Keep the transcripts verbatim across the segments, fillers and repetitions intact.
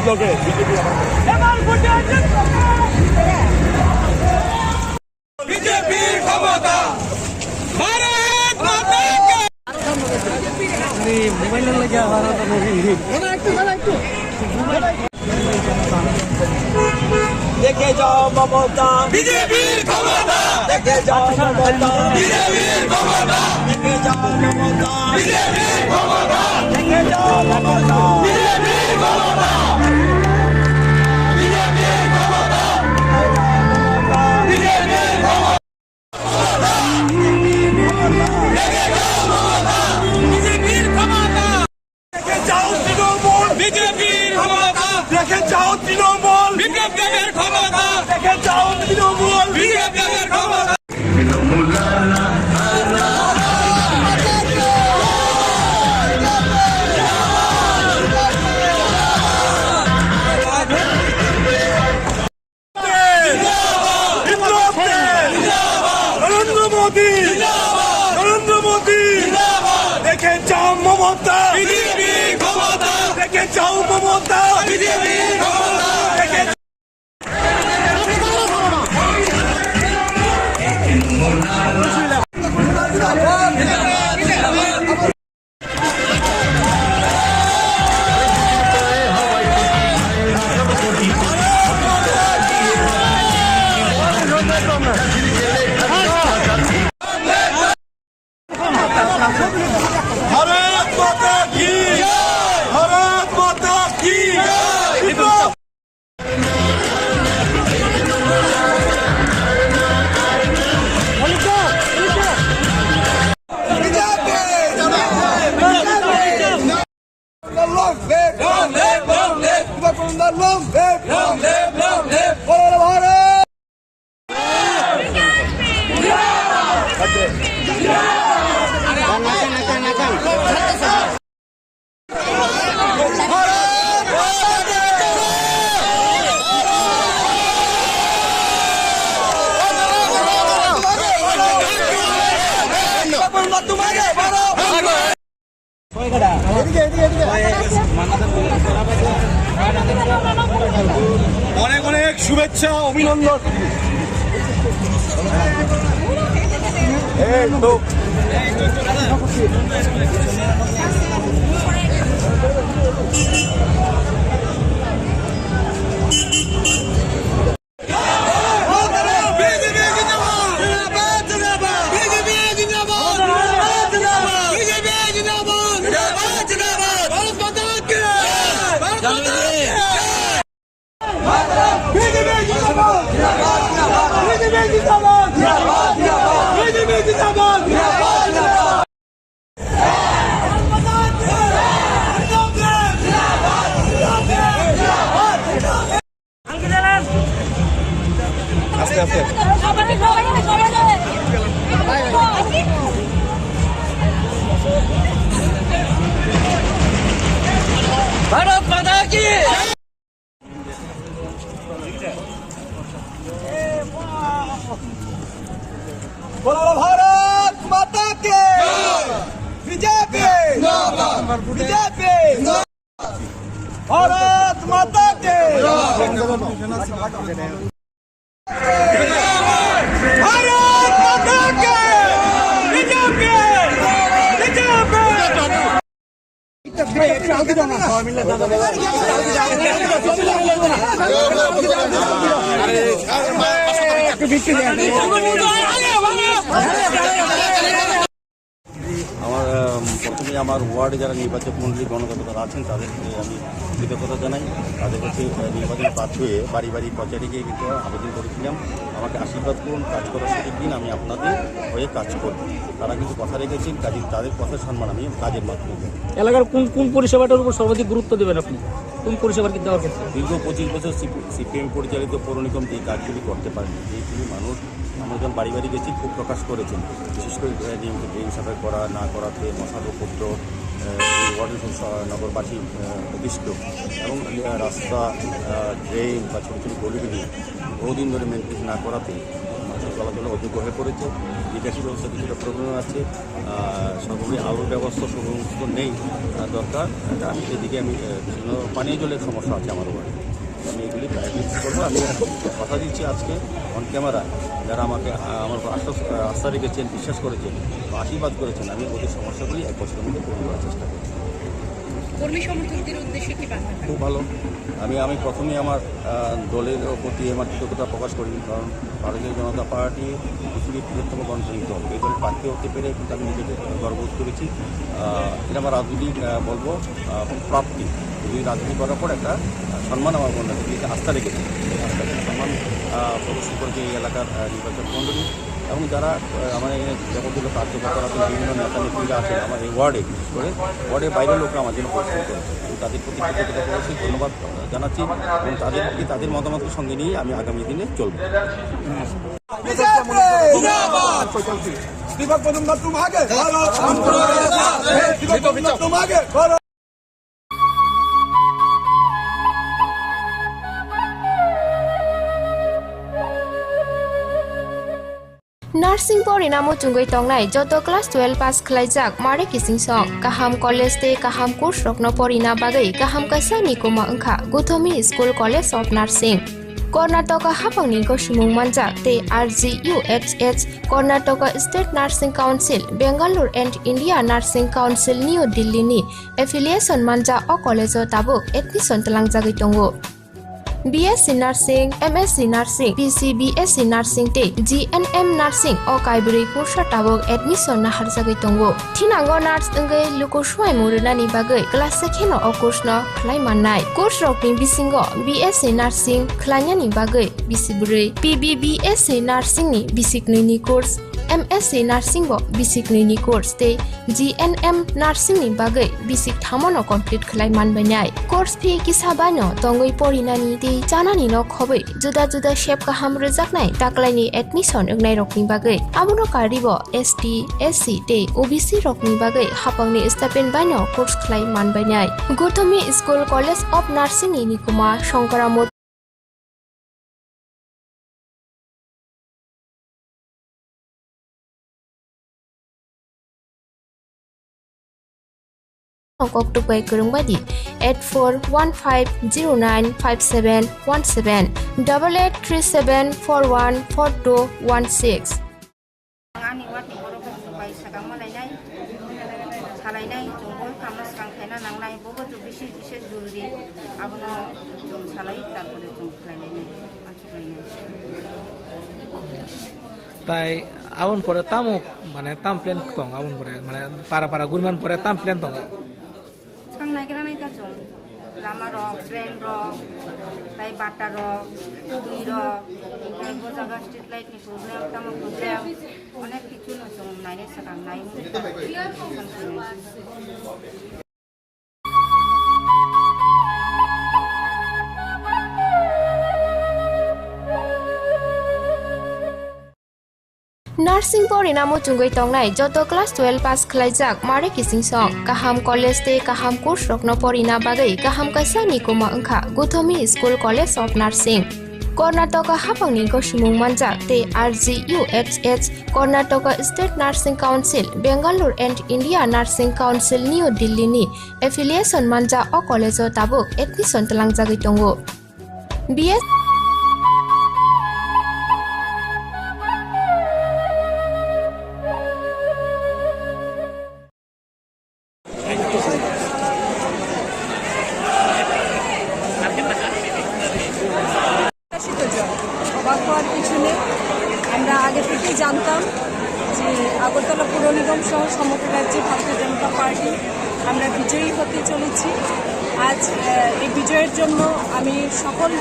এবার ভোটে জিতবে। বিজেপির ক্ষমতা। ভারত মাতা কি। দেখে যাও মমতা। বিজেপির ক্ষমতা। দেখে যাও মমতা। বিজেপির ক্ষমতা। দেখে যাও মমতা। বিজেপির ক্ষমতা। দেখে যাও মমতা। বিজেপির ক্ষমতা। বিজেপির ক্ষমতা। বিজেপির ক্ষমতা। বিজেপির ক্ষমতা। দেখে যাও তৃণমূল। বিজেপির ক্ষমতা। দেখে যাও তৃণমূল। বিপ্লব দেবের ক্ষমতা। দেখে যাও তৃণমূল। বিপ্লব দেবের ক্ষমতা। বিপ্লব দে! নরেন্দ্র মোদী! নরেন্দ্র মোদী! দেখে যাও মমতা! দেখে যাও মমতা! দেখে ভারত মাতা কি! ভারত মাতা কি! Long live! Long live! Long live! Long live! Long live! Bolo bolo Bharat! অনেক অনেক শুভেচ্ছা, অভিনন্দন। এই তো। আস্তে আস্তে। ভারত মাতা কি। বলো ভারত মাতা কি। বিজেপি। বিজেপি। ভারত মাতা কি। ভারত মাতা কি। বিজেপি। বিজেপি। আমার, আম, প্রথমে আমার ওয়ার্ডে যারা নির্বাচক মণ্ডলী, গণদেবতারা আছেন, তাদেরকে আমি কৃতজ্ঞতা জানাই। তাদের কাছে, আহ, নির্বাচনে প্রার্থী হয়ে বাড়ি বাড়ি প্রচারে গিয়ে কিন্তু আবেদন করেছিলাম, আমাকে আশীর্বাদ করুন, কাজ করার সুযোগ দিন, আমি আপনাদের হয়ে কাজ করব। তারা কিন্তু কথা রেখেছেন, কাজে তাদের কথা সম্মান আমি কাজের মাধ্যমে দেব। এলাকার কোন কোন পরিষেবাটার উপর সর্বাধিক গুরুত্ব দেবেন আপনি? কোন পরিষেবার কি দেওয়ার ক্ষেত্রে? দীর্ঘ পঁচিশ বছর সিপি-, সিপিএম পরিচালিত পৌর নিগম যে কাজগুলি করতে পারেনি, যেগুলি মানুষ, আমরা যখন বাড়ি বাড়ি গেছি, খুব প্রকাশ করেছেন, বিশেষ করে, আহ, নিয়মিত ড্রেন সাফাই করা না করাতে, মশার উপদ্রব, আহ, এই ওয়ার্ডের সব স-, নগরবাসী, আহ, অতিষ্ঠ এবং, আহ, রাস্তা, আহ, ড্রেন বা ছোটো ছোটো গলিগুলি বহুদিন ধরে মেনটেন না করাতে চলাচলে অযোগ্য হয়ে পড়েছে, নিকাশি ব্যবস্থা কিছুটা প্রবলেম আছে। আহ, সর্বোপরি আলোর ব্যবস্থা সমস্ত নেই, আহ, দরকার। আমি সেদিকে আমি, আহ, বিভিন্ন পানীয় জলের সমস্যা আছে আমার ওয়ার্ডে। আমি এগুলি প্রায়োরিটি করবো। আমি কথা দিচ্ছি আজকে অন ক্যামেরা, যারা আমাকে, আহ, আমার উপর আশ্বাস, আহ, আস্থা রেখেছেন, বিশ্বাস করেছেন বা আশীর্বাদ করেছেন, আমি ওদের সমস্যাগুলি এক বছরের মধ্যে পূরণ করার চেষ্টা করবো। কর্মী সমর্থকদের উদ্দেশ্যে কি বার্তা থাকবে? খুব ভালো। আমি, আমি প্রথমেই আমার, আহ, দলের প্রতি আমার কৃতজ্ঞতা প্রকাশ করি, কারণ ভারতীয় জনতা পার্টি পৃথিবীর বৃহত্তম গণতান্ত্রিক দল। এই দল প্রার্থী হতে পেরে কিন্তু আমি নিজেকে গর্ববোধ করেছি। আহ, এটা আমার রাজনৈতিক, আহ, বলবো, আহ, প্রাপ্তি। এই রাজনীতি করার পর একটা, আহ, সম্মান আমার মনে হয়, এটা আস্থা রেখেছি। এই আস্থা রেখে সম্মান, আহ, প্রদর্শন করেছে এই এলাকার, আহ, নির্বাচক মণ্ডলী এবং যারা, আহ, আমার এখানে যাবতীয় কার্যকর্তারা আছেন, বিভিন্ন নেতা নেত্রীরা আছেন আমার এই ওয়ার্ডে, বিশেষ করে ওয়ার্ডের বাইরের লোকরা আমার জন্য পরিশ্রম করেছে। আমি তাদের প্রতি কৃতজ্ঞতা প্রকাশ করি, ধন্যবাদ জানাচ্ছি এবং তাদের, তাদের মতামতকে সঙ্গে নিয়ে আমি আগামী দিনে চলব। दीपक मजुमदार तुम आगे बढ़ो। दीपक मजुमदार तुम आगे बढ़ो। Nursing porina muchungwi tongnai joto class twelve pass khlaijak mare kichingsong kaham college tei kaham course rokno porina bagwi kaham kaisa nikuma wngkha Guthomi School College of Nursing. Karnataka haphangni gosimung manjak tei R G U H H, Karnataka State Nursing Council, Bangalore and India Nursing Council New Delhi ni affiliation manjak o college o tabuk admission twlangjagwi tongo. B S C Nursing, M S C Nursing, P C B S C Nursing tei G N M Nursing o kaibrwi kursa tabuk admission naharjagwi tongo. Thinango nurse wngwi luku swmai mung rwnani bagwi class se kheno o course no khlai mannai. Course rokni bisingo B S C Nursing khlainani bagwi bisi bwrwi, P B B S C Nursing ni bisi knwi ni course, M S C Nursing bo bisi knwi ni course tei G N M Nursing ni bagwi bisi thamo no complete khlai manbainai. Course fee kisa baino tongwi porinani tei chanani no khobwi juda juda sep kaham rwjaknai taklaini admission wngnairokni bagwi. Abono karwibo S T, S C tei O B C rokni bagwi haphangni stipend baino course khlai manbainai. Guthomi School College of Nursing ni nikuma Songkara Mot- Koktuk bai kwrwng bai di eight four one five zero nine five seven one seven, double eight three seven four one four two one six. Ani ward ni borok rok bai sakang malainai, salainai, chwng bo kamo swkang khaina nangnai, bo bo bisi bisi jururi, abono chwng salai, tarpore chwng khlainai, achuk lainai. Tai aboni pore tamo, mane, tam plan tong, aboni pore, mane, para para guriman pore tam plan tong? Swkang naigra nai ta chwng, lama rok, drain rok, tai bata rok, twi rok, tai bo jaga street light ni problem, tamo problem, onek kichu no chwng nainai swkang nai. Nursing porina muchungwi tongnai joto class twelve pass khlaijak mare kichingsong kaham college tei kaham course rokno porina bagwi kaham kaisa nikuma wngkha Guthomi School College of Nursing. Karnataka haphangni gosimung manjak tei R G U H H, Karnataka State Nursing Council, Bangalore and India Nursing Council New Delhi ni affiliation manjak o college o tabuk admission twlangjagwi tongo. B S প্রত্যাশিত জয়। অবাক হওয়ার কিছু নেই। আমরা আগে থেকেই জানতাম যে আগরতলা পুর নিগম সহ সমগ্র রাজ্যে ভারতীয় জনতা পার্টি আমরা বিজয়ী হতে চলেছি। আজ, আহ, এই বিজয়ের জন্য আমি সকল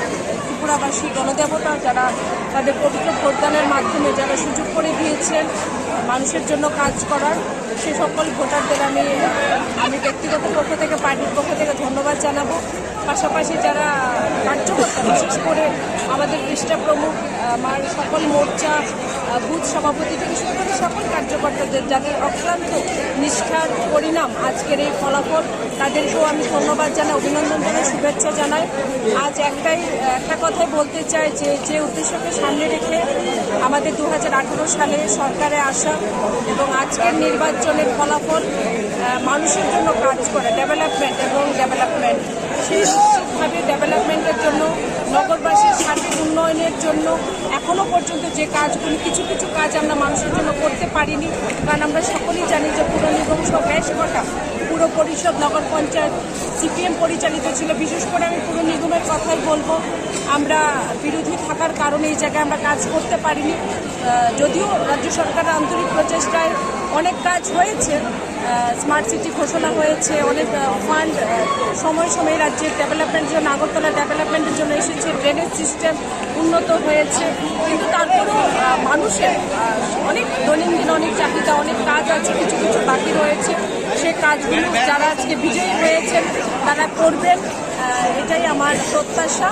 ত্রিপুরাবাসী গণদেবতা, যারা তাদের পবিত্র ভোটদানের মাধ্যমে যারা সুযোগ করে দিয়েছেন মানুষের জন্য কাজ করার, সে সকল ভোটারদের আমি, আমি ব্যক্তিগত পক্ষ থেকে, পার্টির পক্ষ থেকে ধন্যবাদ জানাবো। পাশাপাশি যারা কার্যকর্তা, বিশেষ করে আমাদের পৃষ্ঠা প্রমুখ, আহ, আমার সকল মোর্চা, আহ, বুথ সভাপতি থেকে শুরু করে সকল কার্যকর্তাদের, যাদের অক্লান্ত নিষ্ঠার পরিণাম আজকের এই ফলাফল, তাদেরকেও আমি ধন্যবাদ জানাই, অভিনন্দন জানাই, শুভেচ্ছা জানাই। আজ একটাই, আহ, একটা কথাই বলতে চাই যে, যে উদ্দেশ্যকে সামনে রেখে আমাদের দু হাজার আঠারো সালে সরকারে আসা এবং আজকের নির্বাচনের ফলাফল, আহ, মানুষের জন্য কাজ করে, ডেভেলপমেন্ট এবং ডেভেলপমেন্ট, সেই নিশ্চিতভাবে ডেভেলপমেন্টের জন্য, নগরবাসীর সার্বিক উন্নয়নের জন্য এখনো পর্যন্ত যে কাজগুলি, কিছু কিছু কাজ আমরা মানুষের জন্য করতে পারিনি, কারণ আমরা সকলেই জানি যে পুর নিগম সহ বেশ কটা পুর পরিষদ, নগর পঞ্চায়েত সিপিএম পরিচালিত ছিল। বিশেষ করে আমি পুর নিগমের কথাই বলবো, আমরা বিরোধী থাকার কারণে এই জায়গায় আমরা কাজ করতে পারিনি। আহ, যদিও রাজ্য সরকারের আন্তরিক প্রচেষ্টায় অনেক কাজ হয়েছে, স্মার্ট সিটি ঘোষণা হয়েছে, অনেক ফান্ড সময় সময় রাজ্যের ডেভেলপমেন্টের জন্য, আগরতলা ডেভেলপমেন্টের জন্য এসেছে, ড্রেনেজ সিস্টেম উন্নত হয়েছে, কিন্তু তারপরেও আহ, মানুষের আহ, অনেক দৈনন্দিন অনেক চাহিদা, অনেক কাজ আছে, কিছু কিছু বাকি রয়েছে। সেই কাজগুলো যারা আজকে বিজয়ী হয়েছেন, তারা করবেন, আহ, এটাই আমার প্রত্যাশা।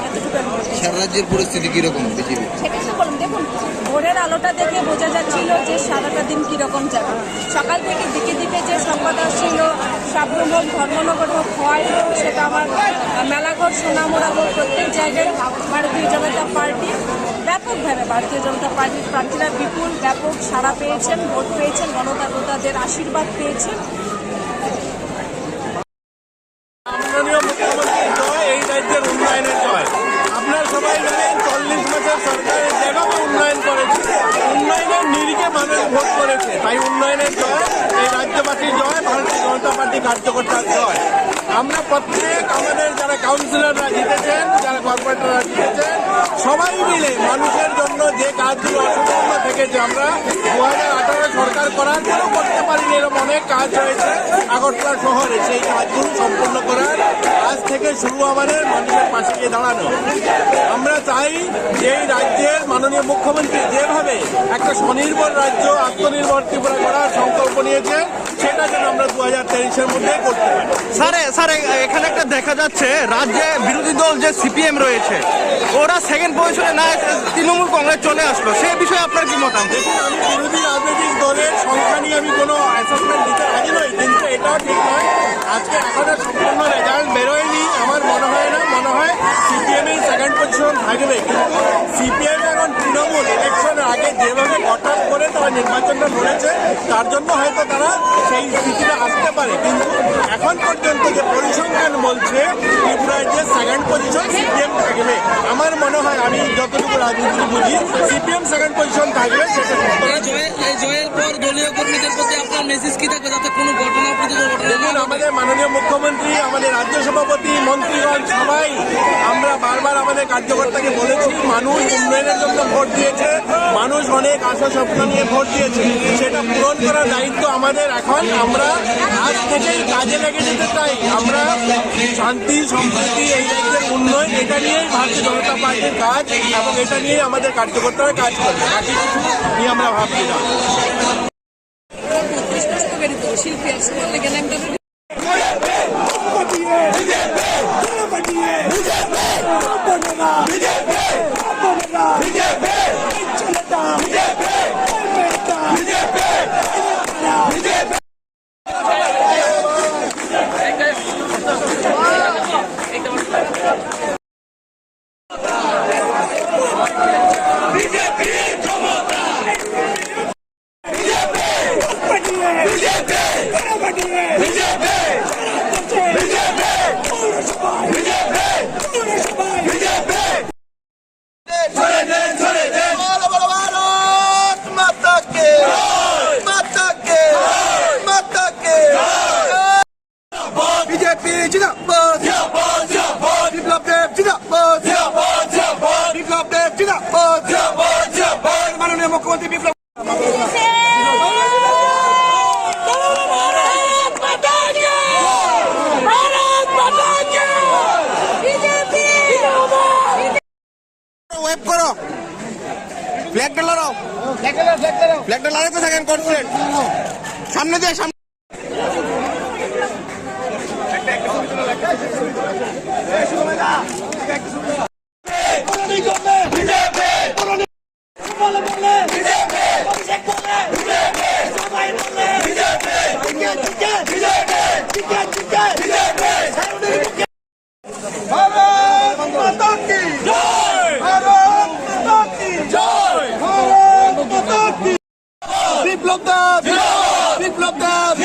এতটুকু আমি বলতে চাই। সারা রাজ্যের পরিস্থিতি কিরকম বিজেপি? সেটাই তো বললাম, দেখুন, ভোরের আলোটা দেখে বোঝা যাচ্ছিল যে সারাটা দিন কিরকম যাবে। সকাল থেকে দিকে দিকে যে সংবাদ আসছিল, সাবরুম হোক, ধর্মনগর হোক, খোয়াই হোক, সেটা আমার, আহ, মেলাঘর, সোনামুড়া হোক, প্রত্যেক জায়গায় ভারতীয় জনতা পার্টি ব্যাপকভাবে, ভারতীয় জনতা পার্টির প্রার্থীরা বিপুল ব্যাপক সাড়া পেয়েছেন, ভোট পেয়েছেন, গণতান্ত্রিকদের আশীর্বাদ পেয়েছেন। মাননীয় মুখ্যমন্ত্রীর জয়, এই রাজ্যের উন্নয়নের জয়। আপনারা সবাই জানেন, চল্লিশ মাসের সরকারে যেভাবে উন্নয়ন করেছে, উন্নয়নের নিরিখে মানুষ ভোট করেছে, তাই উন্নয়নের জয়, এই রাজ্যবাসীর জয়, ভারতীয় জনতা পার্টি কার্যকর্তার জয়। আমরা প্রত্যেক, আমাদের যারা কাউন্সিলররা জিতেছেন, যারা কর্পোরেটররা জিতেছেন, সবাই মিলে মানুষের জন্য যে কাজগুলো অসম্পূর্ণ থেকেছে, আমরা দু হাজার আঠারো সরকার করার পরেও করতে পারিনি, এরকম অনেক কাজ রয়েছে আগরতলা শহরে। সেই কাজগুলো সম্পূর্ণ করার, আজ থেকে শুরু আমাদের মানুষের পাশে গিয়ে দাঁড়ানো। আমরা চাই যে এই রাজ্যের মাননীয় মুখ্যমন্ত্রী যেভাবে একটা স্বনির্ভর রাজ্য, আত্মনির্ভর ত্রিপুরা করার সংকল্প নিয়েছে, সেটা যেন আমরা দু হাজার তেইশের মধ্যে করতে পারি। স্যার, এ-, স্যার, এ-, এখানে একটা দেখা যাচ্ছে, রাজ্যে বিরোধী দল যে সিপিএম রয়েছে, ওরা সেকেন্ড পজিশনে না এসে তৃণমূল কংগ্রেস চলে আসলো, সে বিষয়ে আপনার কি মতামত? দেখুন, আমি বিরোধী রাজনৈতিক দলের সংখ্যা নিয়ে আমি কোনো অ্যাসেসমেন্ট দিতে রাজি নই, কিন্তু এটাও ঠিক নয়, আজকে এখনো সম্পূর্ণ রেজাল্ট বেরোয়নি। আমার মনে হয় না, মনে হয় সিপিএম এই সেকেন্ড পজিশন থাকবে, কিন্তু সিপিএম এখন তৃণমূল ইলেকশনের আগে যেভাবে কট আপ করে তারা নির্বাচনটা লড়েছে, তার জন্য হয়তো তারা সেই স্থিতিতে আসতে পারে, কিন্তু এখন পর্যন্ত যে পরিসংখ্যান বলছে ত্রিপুরায় যে সেকেন্ড পজিশন সিপিএম থাকবে, আমার মনে হয়, আমি যতটুকু রাজনীতি বুঝি, সিপিএম সেকেন্ড পজিশন থাকবে, সেটা ঠিক। এই জয়-, এই জয়ের পর দলীয় কর্মীদের প্রতি আপনার মেসেজ কি থাকবে, যাতে কোনো ঘটনা, অপ্রীতিকর ঘটনা না দেখুন, ঘটে? আমাদের মাননীয় মুখ্যমন্ত্রী, আমাদের রাজ্য সভাপতি, মন্ত্রীগণ সবাই আমরা বারবার আমাদের কার্যকর্তাকে বলেছি, মানুষ উন্নয়নের জন্য ভোট দিয়েছে, মানুষ অনেক আশা স্বপ্ন নিয়ে ভোট দিয়েছে, সেটা পূরণ করার দায়িত্ব আমাদের। এখন আমরা আজ থেকেই কাজে লেগে যেতে চাই। আমরা শান্তি, সম্প্রীতি, এই রাজ্যের উন্নয়ন, এটা নিয়েই ভারতীয় জনতা পার্টির কাজ এবং এটা নিয়েই আমাদের কার্যকর্তারা কাজ করবে। বাকি কিছু নিয়ে আমরা ভাবছি না। শিল্পী আর সুমন লেগে নাম ধরে। বিজেপি জিন্দাবাদ। বিপ্লব দেব জিন্দাবাদ। বিপ্লব দেব জিন্দাবাদ। মাননীয় মুখ্যমন্ত্রী বিপ্লব ওয়েভ করো, ফ্ল্যাগটা লড়াও, ফ্ল্যাগটা লড়াইতে থাকেন, কনফিডেন্ট। সামনে দিয়ে, সামনে। ভারত মাতা কি জয়! ভারত মাতা কি জয়! বিপ্লব দেব! বিপ্লব দেব!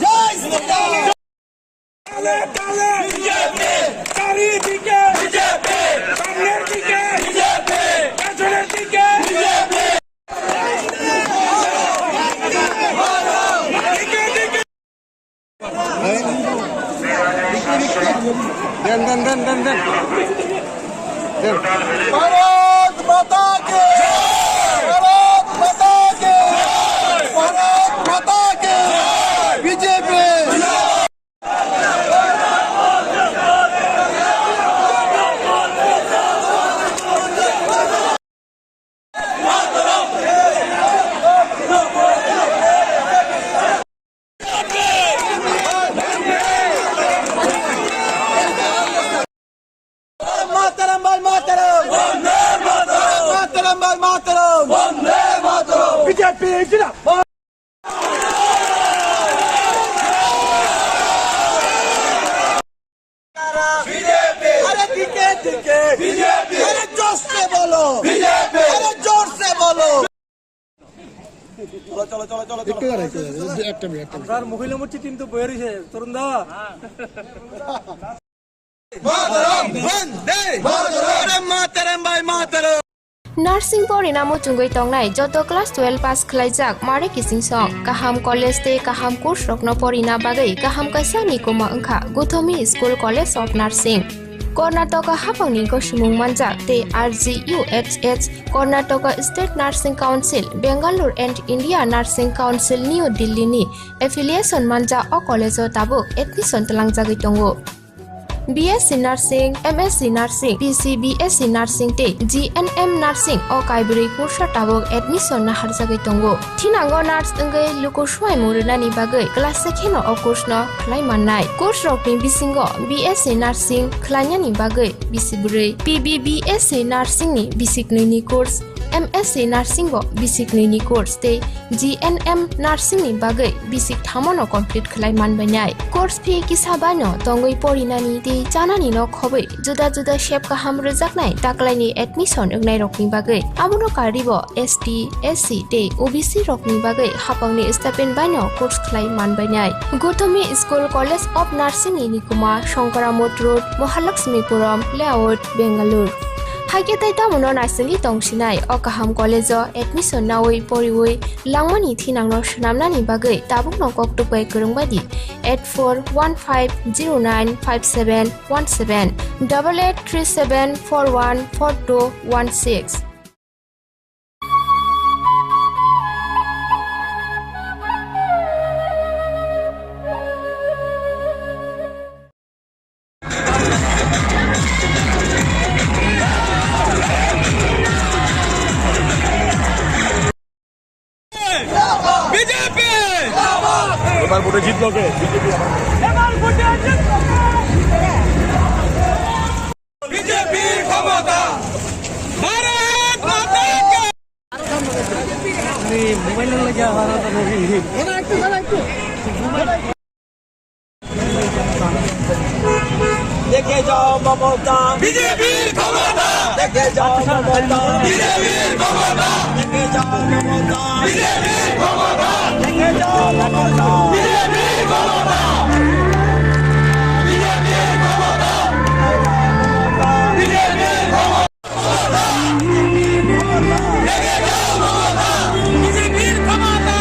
জয় শ্রীরাম! তালে তালে বিজেপি! চারিদিকে বিজেপি! সামনের দিকে বিজেপি! পেছনের দিকে বিজেপি! দিকে দিকে দেন, দেন, দেন, দেন, দেন। দেন। ভারত মাতা কি! ভারত মাতা কি! ভারত মাতা কি! বিজেপি! মাতারাম ভাই মাতারাম! বন্দে মাতারাম! মাতারাম ভাই মাতারাম! বন্দে মাতারাম! বিজেপি জিন্দাবাদ! বিজেপি! আরে দিকে দিকে! বিজেপি! আরে জোরসে বলো! বিজেপি! আরে জোরসে বলো! চলো, চলো, চলো, চলো, চলো। একটু দাঁড়াও, একটু দাঁড়াও। এই যে একটা মিনিট, একটা মিনিট। আপনার মহিলা মোর্চা টিম তো বইয়া রইছে, তরুণ দা। মাতারাম! বন্দে মাতারাম! আরে মাতারাম ভাই Mataram! Nursing porina muchungwi tongnai joto class twelve pass khlaijak mare kiching song, kaham college tei kaham course rokno porina bagwi kaham kaisa nikuma wngkha Guthomi School College of Nursing. Karnataka haphangni gosimung manjak tei R G U H H, Karnataka State Nursing Council, Bangalore and India Nursing Council, New Delhi ni affiliation manjak o college o tabuk admission twlangjagwi tongo. B S C Nursing, M S C Nursing, P C B S C Nursing tei G N M Nursing o kaibrwi kursa tabuk admission naharjagwi tongo. Thinango nurse wngwi luku swimung rwnani bagwi class se kheno o course no khlai mannai. Course rokni bisingo B S C Nursing khlainani bagwi bisi bwrwi, P B B S C Nursing ni bisi knwi ni course, M S C Nursing bo bisi knwi ni course tei G N M Nursing ni bagwi bisi thamo no complete khlai manbainai. Course fee kisa bai no tongwi porinani tei chanani no khobwi juda juda sep kaham rwjaknai taklaini admission wngnairokni bagwi. Abono karwibo S T, S C tei O B C rokni bagwi haphangni stipend baino course khlai manbainai. Guthomi School College of Nursing ni nikuma Shankaramot Road, Mahalakshmipuram Layout, Bangalore. Haikhe tei tamono naisingwi tongsinai o kaham college o admission nawi poriwi langmani thinangno swnamnani bagwi tabukno kok tukbai kwrwngbaidi eight four one five zero nine five seven one seven, double eight three seven four one four two one six. BJP! এবার ভোটে জিতলো কে? বিজেপি আবার। এবার ভোটে জিতলো কে? বিজেপি ক্ষমতা! ভারত মাতা কি! আরে, মোবাইল লাগে আমার হাতে নাকি? দেখে যাও মমতা। বিজেপির ক্ষমতা। দেখে যাও মমতা। বিজেপির ক্ষমতা। দেখে যাও মমতা। বিজেপির ক্ষমতা। দেখে যাও মমতা। বিজেপির ক্ষমতা। বিজেপির ক্ষমতা। বিজেপির ক্ষমতা। দেখে যাও মমতা। বিজেপির ক্ষমতা।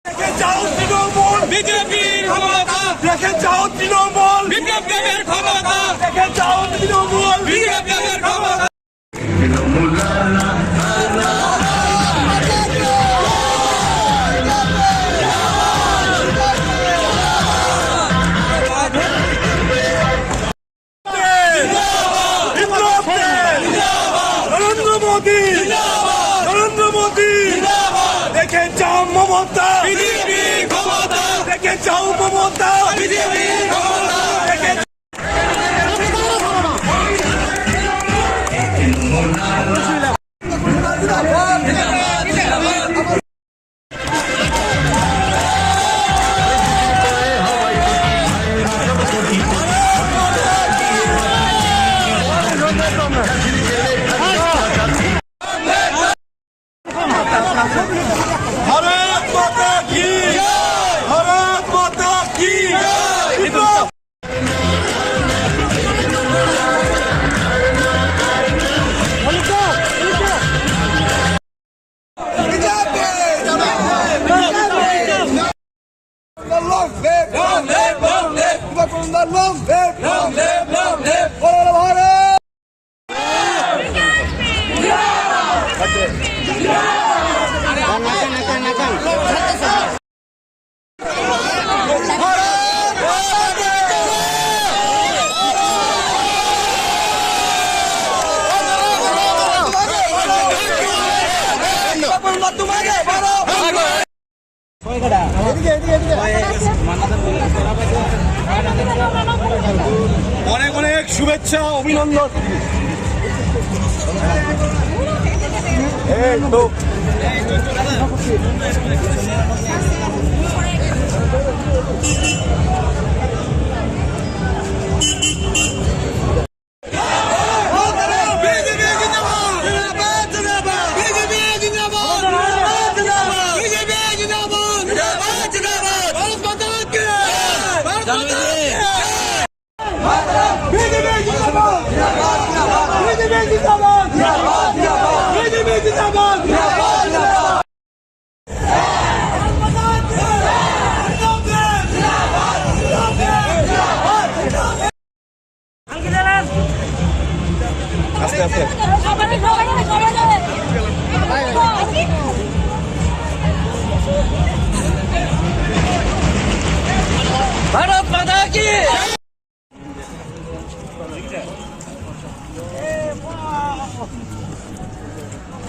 দেখে যাও তৃণমূল। বিজেপির ক্ষমতা। দেখে যাও তৃণমূল। বিপ্লব দেবের ক্ষমতা। দেখে যাও তৃণমূল। বিপ্লব দেবের ক্ষমতা। বিপ্লব দে! নরেন্দ্র মোদী! নরেন্দ্র মোদী! দেখে যাও মমতা! বিজেপি ক্ষমতা! দেখে যাও মমতা! বিজেপি ক্ষমতা! দেখে Long live! Long live! Long live! Bolo Bharat! অনেক অনেক শুভেচ্ছা, অভিনন্দন। এই তো। আস্তে আস্তে। ভারত মাতা কি।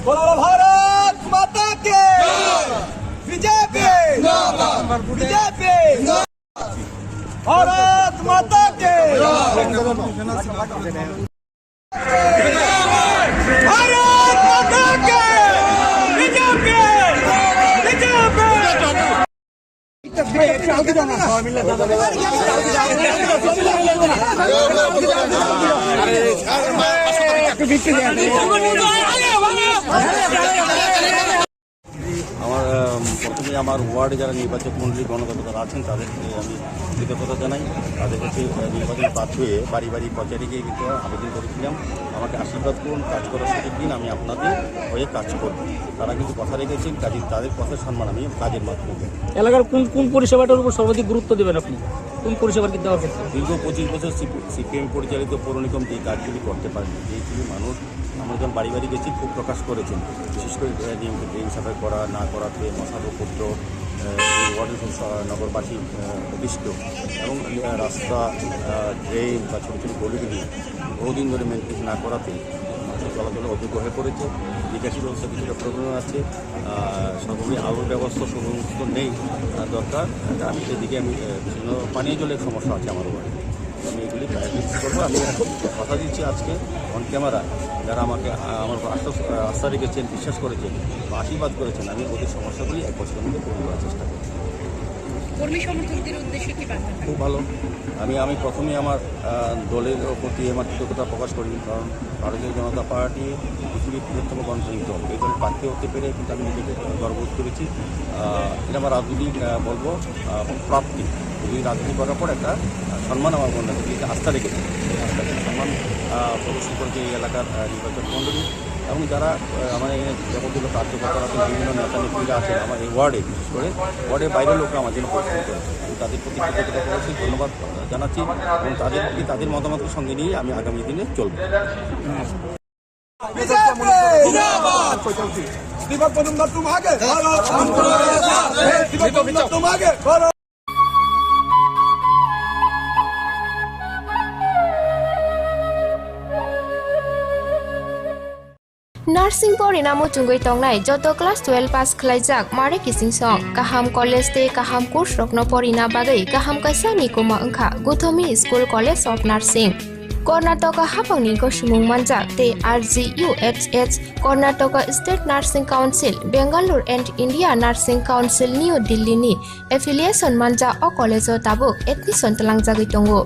বলো ভারত মাতা কি। বিজেপি। বিজেপি। ভারত মাতা কি। ভারত মাতা কি। বিজেপি। বিজেপি। আমার, আম, প্রথমে আমার ওয়ার্ডে যারা নির্বাচক মণ্ডলী, গণদেবতারা আছেন, তাদেরকে আমি কৃতজ্ঞতা জানাই। তাদের কাছে, আহ, নির্বাচন প্রার্থী হয়ে বাড়ি বাড়ি প্রচারে গিয়ে কিন্তু আবেদন করেছিলাম, আমাকে আশীর্বাদ করুন, কাজ করার সুযোগ দিন, আমি আপনাদের হয়ে কাজ করব। তারা কিন্তু কথা রেখেছেন, কাজে তাদের কথা সম্মান আমি কাজের মাধ্যমে দেব। এলাকার কোন, কোন পরিষেবাটার উপর সর্বাধিক গুরুত্ব দেবেন আপনি? কোন পরিষেবার কি দেওয়ার ক্ষেত্রে? দীর্ঘ পঁচিশ বছর সিপি-, সিপিএম পরিচালিত পৌর নিগম যে কাজগুলি করতে পারেনি, যেগুলি মানুষ, আমরা যখন বাড়ি বাড়ি গেছি, খুব প্রকাশ করেছেন, বিশেষ করে, আহ, নিয়মিত ড্রেন সাফাই করা, না করাতে, মশার উপদ্রব, আহ, এই ওয়ার্ডের সব স-, নগরবাসী, আহ, অতিষ্ঠ এবং, আহ, রাস্তা, আহ, ড্রেন বা ছোটো ছোটো গলিগুলি বহুদিন ধরে মেনটেন না করাতে মানুষের চলাচলে অযোগ্য হয়ে পড়েছে, নিকাশি ব্যবস্থা কিছুটা প্রবলেম আছে, আহ, সর্বোপরি আলোর ব্যবস্থা সমস্ত নেই, আহ, দরকার। আমি এদিকে আমি, আহ, বিভিন্ন পানীয় জলের সমস্যা আছে আমার ওয়ার্ডে। আমি এগুলি প্রায়োরিটি করবো। আমি কথা দিচ্ছি আজকে অন ক্যামেরা যারা আমাকে, আহ, আমার উপর আশ্বাস, আহ, আস্থা রেখেছেন, বিশ্বাস করেছেন বা আশীর্বাদ করেছেন, আমি ওদের সমস্যাগুলি এক বছরের মধ্যে পূরণ করার চেষ্টা করব। কর্মী সমর্থকদের উদ্দেশ্যে কি বার্তা থাকবে? খুব ভালো। আমি, আমি প্রথমেই আমার, আহ, দলের প্রতি আমার কৃতজ্ঞতা প্রকাশ করি, কারণ ভারতীয় জনতা পার্টি পৃথিবীর বৃহত্তম গণতান্ত্রিক দল। এই দলের প্রার্থী হতে পেরে কিন্তু আমি নিজেকে গর্ববোধ করেছি। আহ, এটা আমার রাজনৈতিক, আহ, বলবো, আহ, প্রাপ্তি। এই রাজনীতি করার পর একটা, আহ, সম্মান আমার মনে হয়, যে আস্থা রেখেছি। এই আস্থা রেখে সম্মান, আহ, প্রদর্শন করেছে এই এলাকার, আহ, নির্বাচক মণ্ডলী এবং যারা, আহ, আমার এখানে যাবতীয় কার্যকর্তারা আছেন, বিভিন্ন নেতা নেত্রীরা আছেন আমার এই ওয়ার্ডে, বিশেষ করে ওয়ার্ডের বাইরের লোকরা আমার জন্য পরিশ্রম করেছে। আমি তাদের প্রতি কৃতজ্ঞতা প্রকাশ করি, ধন্যবাদ জানাচ্ছি এবং তাদের, তাদের মতামতকে সঙ্গে নিয়ে আমি আগামী দিনে চলব। বিজেপি জিন্দাবাদ। দীপক মজুমদার, তুম আগে বাড়ো। দীপক মজুমদার, তুম আগে বাড়ো। Nursing porina muchungwi tongnai joto class twelve pass khlaijak mare kiching song, kaham college tei kaham course rokno porina bagwi kaham kaisa mikuma wngkha Guthomi School College of Nursing. Karnataka haphangni gosimung manjak tei R G U H H, Karnataka State Nursing Council, Bangalore and India Nursing Council New Delhi ni affiliation manjak o college o tabuk admission twlangjagwi tongo.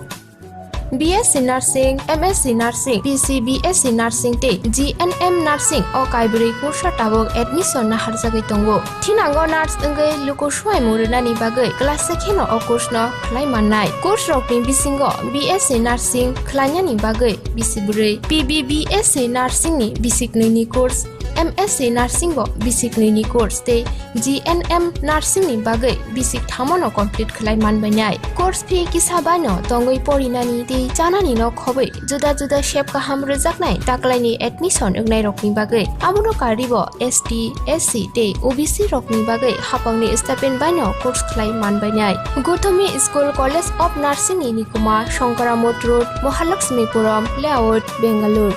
B S C Nursing, M S C Nursing, P C B S C Nursing tei G N M Nursing o kaibrwi course o tabuk admission naharjagwi tongo. Thinango nurse wngwi luku suaimung rwnani bagwi class se kheno o course no khlai mannai. Course rokni bisingo B S C Nursing khlainani bagwi bisi bwrwi, P B B S C Nursing ni bisi knwi ni course, M S C Nursing bo bisik nwi ni course tei G N M Nursing ni bagwi bisik thamo no complete khlai man bainai. Course fee kisa bai no tongwi porinani tei chanani no khobwi juda juda sep kaham rwjaknai taklaini admission wngnai rokni bagwi. Abono karwi bo S T, S C tei O B C rokni bagwi hapangni stipend bai no course khlai man bainai. Guthomi School College of Nursing ni nikuma Shankaramot Road, Mahalakshmipuram Layout, Bangalore.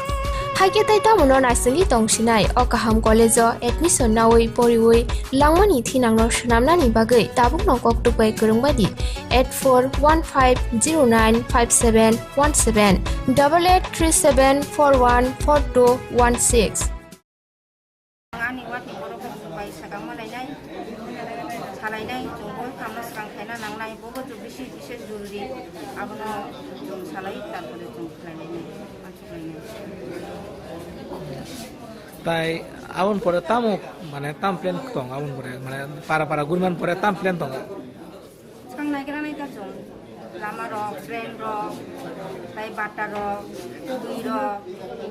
Haikhe tei tamono naisingwi tongsinai o kaham college o admission nawi poriwi langmani thinangno swnamnani bagwi tabukno kok tukbai kwrwng bai di eight four one five zero nine five seven one seven, double eight three seven four one four two one six. Ani watni borok bai sakang malainai, salainai, chwng bo kamno swkang khaina nangnai, bobo chwng bisi, bisi jorori, abono chwng salai, tarpore chwng khlainai, mansuk lainai. Tai aboni pore tamo, mane, tam plan tong, aboni pore, mane, para para guriman pore tam plan tong? Swkang naigra nai ta chwng, lama rok, drain rok, tai bata rok, twi rok,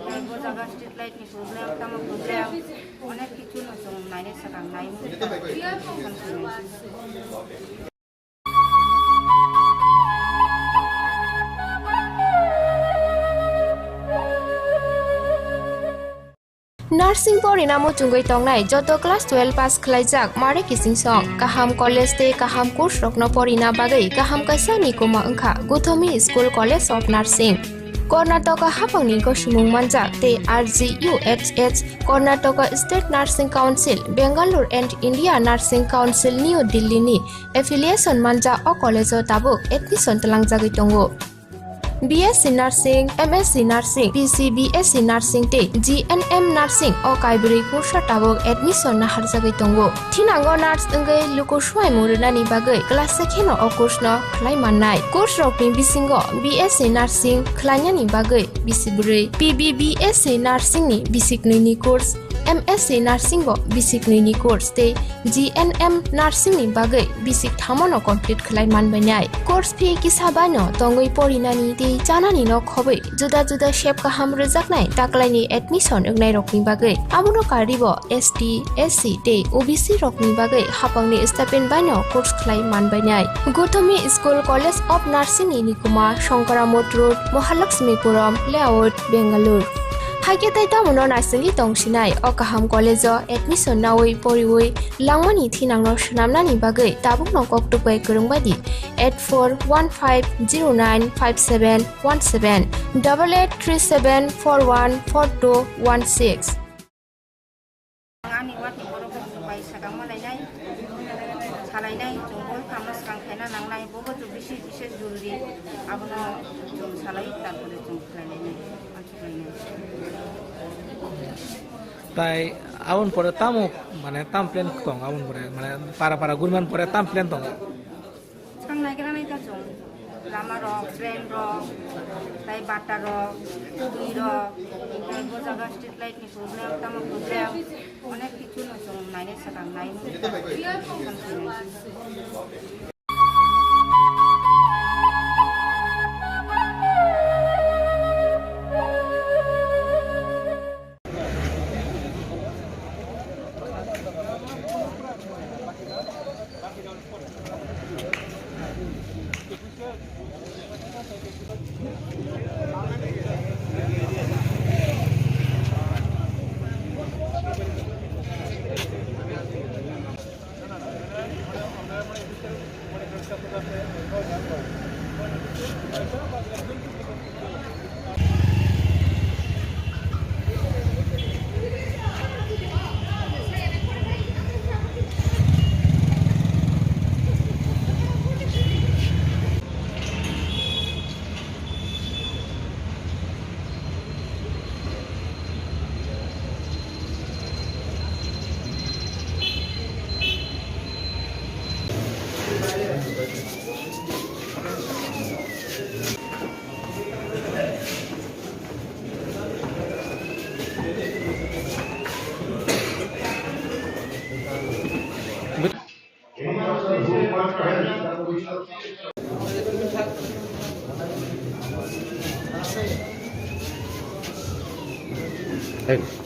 tai bo jaga street light ni problem, tamo problem, onek kichu no chwng nainai swkang nai. Nursing porina muchungwi tongnai joto class twelve pass khlaijak mare kiching song. Kaham college tei kaham course rokno porina bagwi kaham kaisa ni kuma wngkha Guthomi School College of Nursing. Karnataka hapangni gosimung manjak tei R G U H H, Karnataka State Nursing Council, Bangalore and India Nursing Council New Delhi ni affiliation manjak o college o tabuk admission twlangjagwi tongo. B S C Nursing, M S C Nursing, P C B S C Nursing tei G N M Nursing o kaibrwi kursa tabuk admission naharjagwi tongo. Thinango nurse wngwi luku swimung rwnani bagwi class se kheno o course no khlai mannai. Course rokni bisingo B S C Nursing khlainani bagwi bisi bwrwi, P B B S C Nursing ni bisik nwi ni course, M S C Nursing bo bisik nwi ni course tei G N M Nursing ni bagwi bisik thamo no complete khlai man bainai. Course fee kisa bai no tongwi porinani tei chanani no khobwi juda juda sep kaham rwjaknai taklaini admission wngnai rokni bagwi. Abono karwi bo S T, S C tei O B C rokni bagwi hapangni stipend bai no course khlai man bainai. Guthomi School College of Nursing ni nikuma Shankaramot Road, Mahalakshmipuram Layout, Bangalore. Haikhe tei tamono naisingwi tongsinai o kaham college o admission nawi poriwi langmani thinangno swnamnani bagwi tabukno kok tukbai kwrwng bai di eight four one five zero nine five seven one seven, double eight three seven four one four two one six. Ani watni borok bai sakang malainai, salainai, chwng bo kamno swkang khaina nangnai, bobo chwng bisi, bisi jorori, abono chwng salai, tarpore chwng khlainai, mansuk lainai. Tai aboni pore tamo, mane, tam plan tong, aboni pore, mane, para para guriman pore tam plan tong? Swkang naigra nai ta chwng, lama rok, drain rok, tai bata rok, twi rok, tai bo jaga street light ni problem, tamo problem, onek kichu no chwng nainai swkang nai.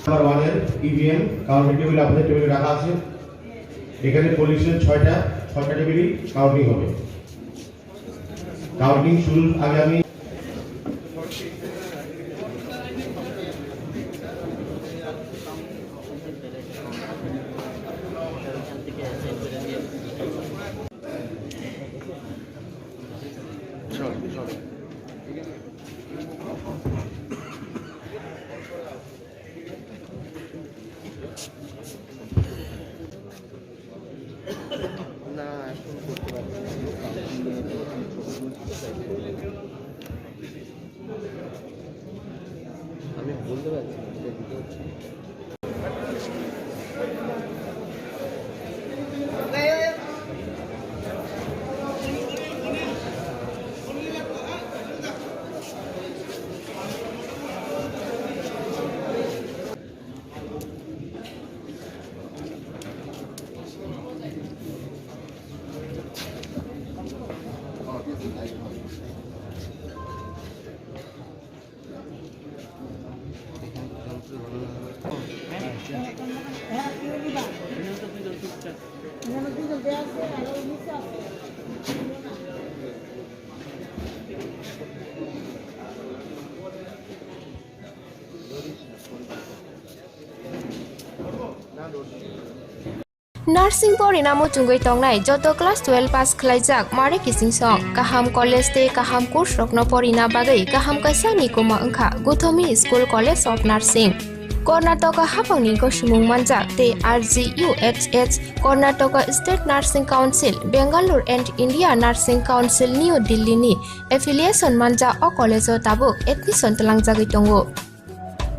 Number ওয়ানের EVM counting table আপনাদের টেবিলে রাখা আছে। এখানে পলিউশন ছয়টা, ছয়টা টেবিলই কাউন্টিং হবে। কাউন্টিং শুরু আগামী না, এখন করতে পারছি না। আমি বলতে পারছি না, এটা দিতে হচ্ছে। Nursing porina muchungwi tongnai joto class twelve pass khlaijak mare kichingsong kaham college tei kaham course rokno porina bagwi kaham kaisa nikuma wngkha Guthomi School College of Nursing. Karnataka haphangni gosimung manjak tei R G U H S Karnataka State Nursing Council, Bangalore and India Nursing Council New Delhi ni affiliation manjak o college o tabuk admission twlangjagwi tongo.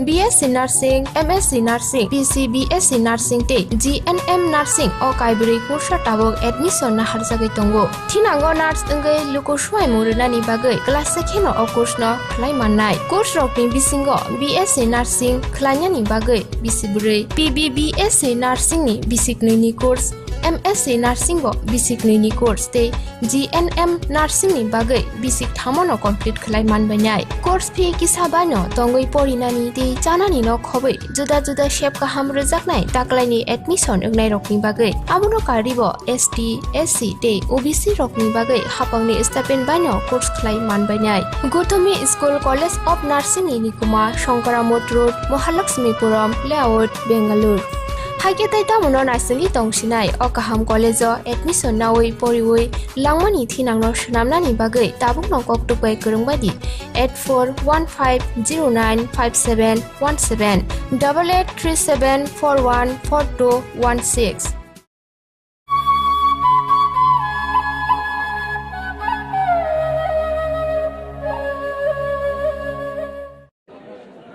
B S C Nursing, M S C Nursing, P C B S C Nursing tei G N M Nursing o kaibrwi kursa tabuk admission naharjagwi tongo. Thinango nurse wngwi luku suaimung rwnani bagwi class se kheno o course no khlai mannai. Course rokni bisingo B S C Nursing khlainani bagwi bisi bwrwi, P B B S C Nursing ni bisi knwi ni course, M S C Nursing bo bisi knwi ni course tei G N M Nursing ni bagwi bisi thamo no complete khlai manbainai. Course fee kisa baino tongwi porinani tei chanani no khobwi juda juda sep kaham rwjaknai taklaini admission wngnai rokni bagwi. Abono karwi bo S T, S C tei O B C rokni bagwi haphangni stipend baino course khlai manbainai. Guthomi School College of Nursing ni nikuma Shankaramot Road, Mahalakshmipuram Layout, Bangalore. Haikhe tei tamono naisingwi tongsinai o kaham college o admission nawi poriwi langmani thinangno swnamnani bagwi tabukno kok tukbai kwrwngbaidi eight four one five zero nine five seven one seven, double eight three seven four one four two one six.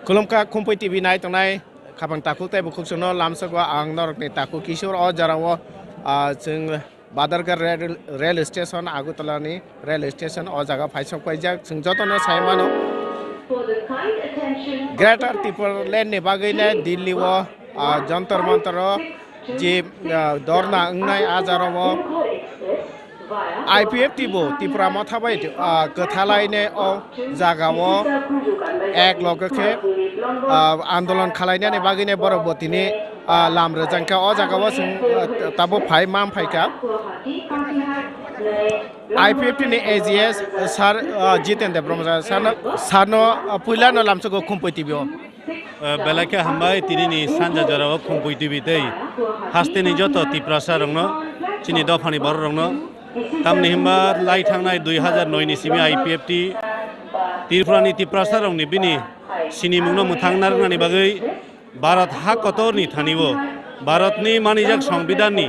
Khulumkha Khumpui T V nai tongnai khapang takhuk tei bukhuk chwngno lamsok o ang norokni takhuk Kishore o jora o, ah, chwng Badargarh rail, rail station, Agartala ni rail station o jaga phaisok paijak. Chwng jotono sai mano, Greater Tipraland ni bagwi le Delhi o, ah, Jantar Mantar o je, ah, dorna wngnai a jora o I P F T bo Tipra Motha bai, ah, kwthalai ne o jaga o ek loge khe, ah, andolon khalainani bagwi ne borok bo tini, ah, lam rwjak kha. O jaga o chwng, ah, tabuk phai, mam phai kha. I P F T ni A G S sir, ah, Jiten Debbarma sir no, sir no, ah, puila no lamsok o Khumpui T V o. Eh, belai khe hambai tini ni sanja jora o Khumpui T V tei haste ni joto Tiprasa rok no, chini dopha ni borok rok no. Tamni himba lai thangnai dui hazar noi ni simi I P F T Tripura ni Tiprasa rok ni bini sinimung no mwthang narwknani bagwi Bharat ha kotor ni thani o Bharat ni manijak Songbidan ni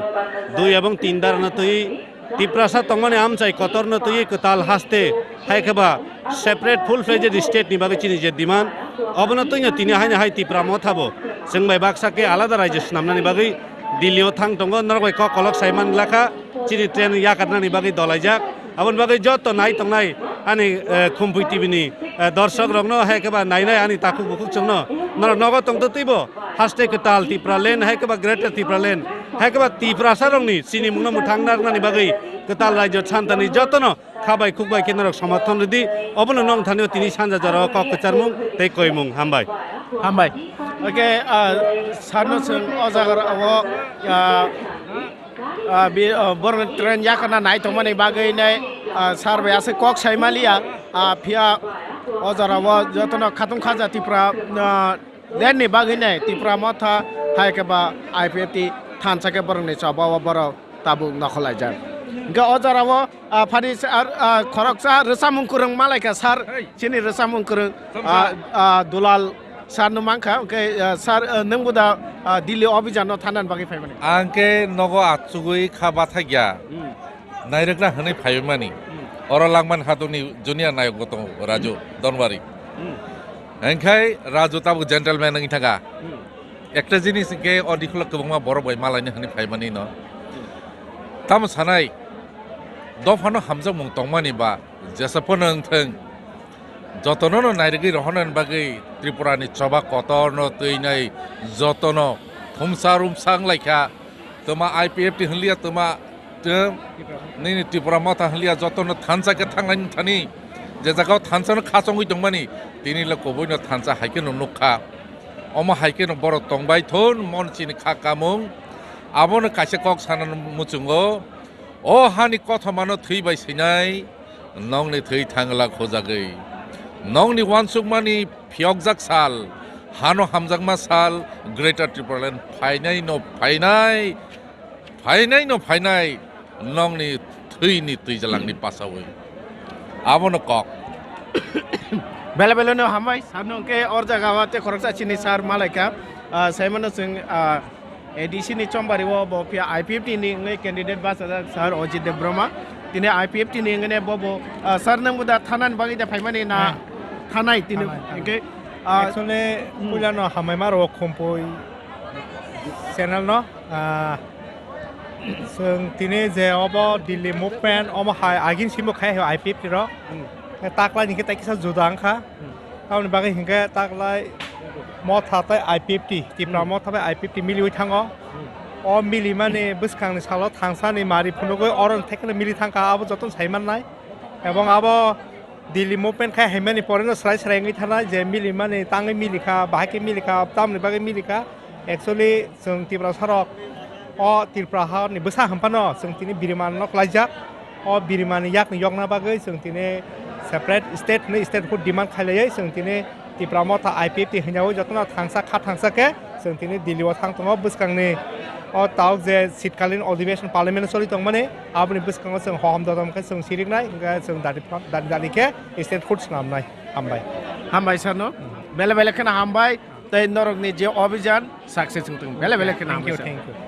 dui ebong tin dara no twi Tiprasa tongmani amchai kotorno twiwi kwtal haste, hai khe ba separate full-fledged state ni bagwi chini je demand, obono twino tini haino hai Tipra Motha bo chwng bai baksa khe alada raijyo swnamnani bagwi Delhi o thang tongo, norok bai kok kolok sai man lakha, chini train yakarnani bagwi dolaijak. Aboni bagwi joto nai tongnai ani, eh, Khumpui T V ni, eh, dorshok rokno, hai khe ba nainai ani takhuk bukhuk chwngno, norok nogo tongtwi twibo. Haste kwtal Tipraland, hai khe ba Greater Tipraland, hai khe ba Tiprasa rokni sinimungno mwthang narwknani bagwi Kwtal Rajyo Santani jotono kha bai khuk bai khe norok somothon rwdi. Obono nong thani tini sanja jorao kok kwcharmung tei koimung. Hambai. Hambai. Oke, ah, sarno chwng o jaga o, ah, ah, bi-, ah, borok train yakana nai tongmani bagwi nai, ah, sar bai aswk kok sai maliya, ah, phiya o jora o jotono khatung khaja Tripura, ah, Lenni bagwi nai Tipra Motha hai khe ba I P F T thansa khe borokni choba o borok tabuk nokhorlaijak. Hwnkhe o jora o, ah, phani sa-, ar, ah, khoroksa rwchapmung kwrwng malaikha sir, chini rwchapmung kwrwng, ah, ah, Dulal sir no mankha. Hwnkhe, ah, sir, ah, nwngbo da, ah, Delhi obijan no thanani bagwi phaimani? Ang khe nogo achugwi kha bathakya. Hmm. Nairwkna hwnwi phaimani. Hmm. Oro Langman Hadukni junior nayok bo tongo, Raju Donwari. Hmm. Hwnkhai Raju tabuk gentleman wngwi thangkha. Hmm. Ekta jinis hwnkhe o dikholo kwbangma borok bai malaina hwnwi phaimani no. Hmm. Tamo sanai, dophano hamjakmung tongmani ba jesa phano wngthwng, jotono no nairwgwi rohornani bagwi Tripurani choba kotorno twinai jotono thumsa rumsa wnglaikha. Twma I P F T hwnliya, twma, tw-, nini Tripura Motha hwnliya, jotono thansa khe thanglaini thani. Je jagao thansano khachongwi tongmani, tini le kubuino thansa hai kheno nukha. Omo hai kheno borok tongbai thun, mon chini kha kamung. Abono kaisa kok sana muchungo. O hani kothomano thwi bai swinai, nongni thwi thangla khojagwi. Nongni uansukmani phiyokjak sal, hano hamjakma sal, Greater Tipraland phainai no phainai, phainai no phainai, nongni thwini twijalangni pasawi. Abono kok. Bele bele no hambai, sano ke or jaga wa te khoroksa chini sar malaika, ah, saimano chwng, ah, A D C ni chombari o bo phiya I P F T ni wngwi candidate bachajak sir Ojit Debbarma. Tini I P F T ni wngwi bo bo, ah, sir nwng bo da thanani bagwi da phaimani na? Thanai tini. Thanai, thanai. Hwnkhe, ah, actually, hmm, puila no hamai ma rok khumpui channel no, ah, chwng tini je obo Delhi movement omo hai agin simo khai hai I P F T rok. Hmm. Taklai ni khe tai kisa juda wngkha. Hmm. Tamoni bagwi hinkhe taklai Motha tei I P F T, Tipra, hmm, Motha bai I P F T miliwi thango. Hmm. O milimani bwskangni salo thangsani mari phunugwi oro thekno mili thangkha, abo jotono sai mannai. Ebong abo Delhi movement khai haimani poreno srai srai wngwi thanai je milimani tangwi milikha, bahai khe milikha, tamoni bagwi milikha. Actually, chwng Tiprasarok o Tripura hani bwsa hwnphano chwng tini biriman no klaijak. O birimani yakni yokna bagwi chwng tini separate state hwnwi statehood demand khailaiwi chwng tini Tipra Motha I P F T hwnyaui jotono thangsa kha thangsa khe chwng tini Delhi o thang tongo. Bwskangni o tabuk je shitkalin adhibeshon parliament o choli tongmani aboni bwskango chwng hohom dodom khe chwng siriknai hwnkhe chwng dadi dadi dadi khe statehood swnamnai. Hambai. Hambai sano. Bele bele kheno hambai. Tei norokni je obijan success wngthung. Bele bele kheno hambai sano. Thank you, thank you.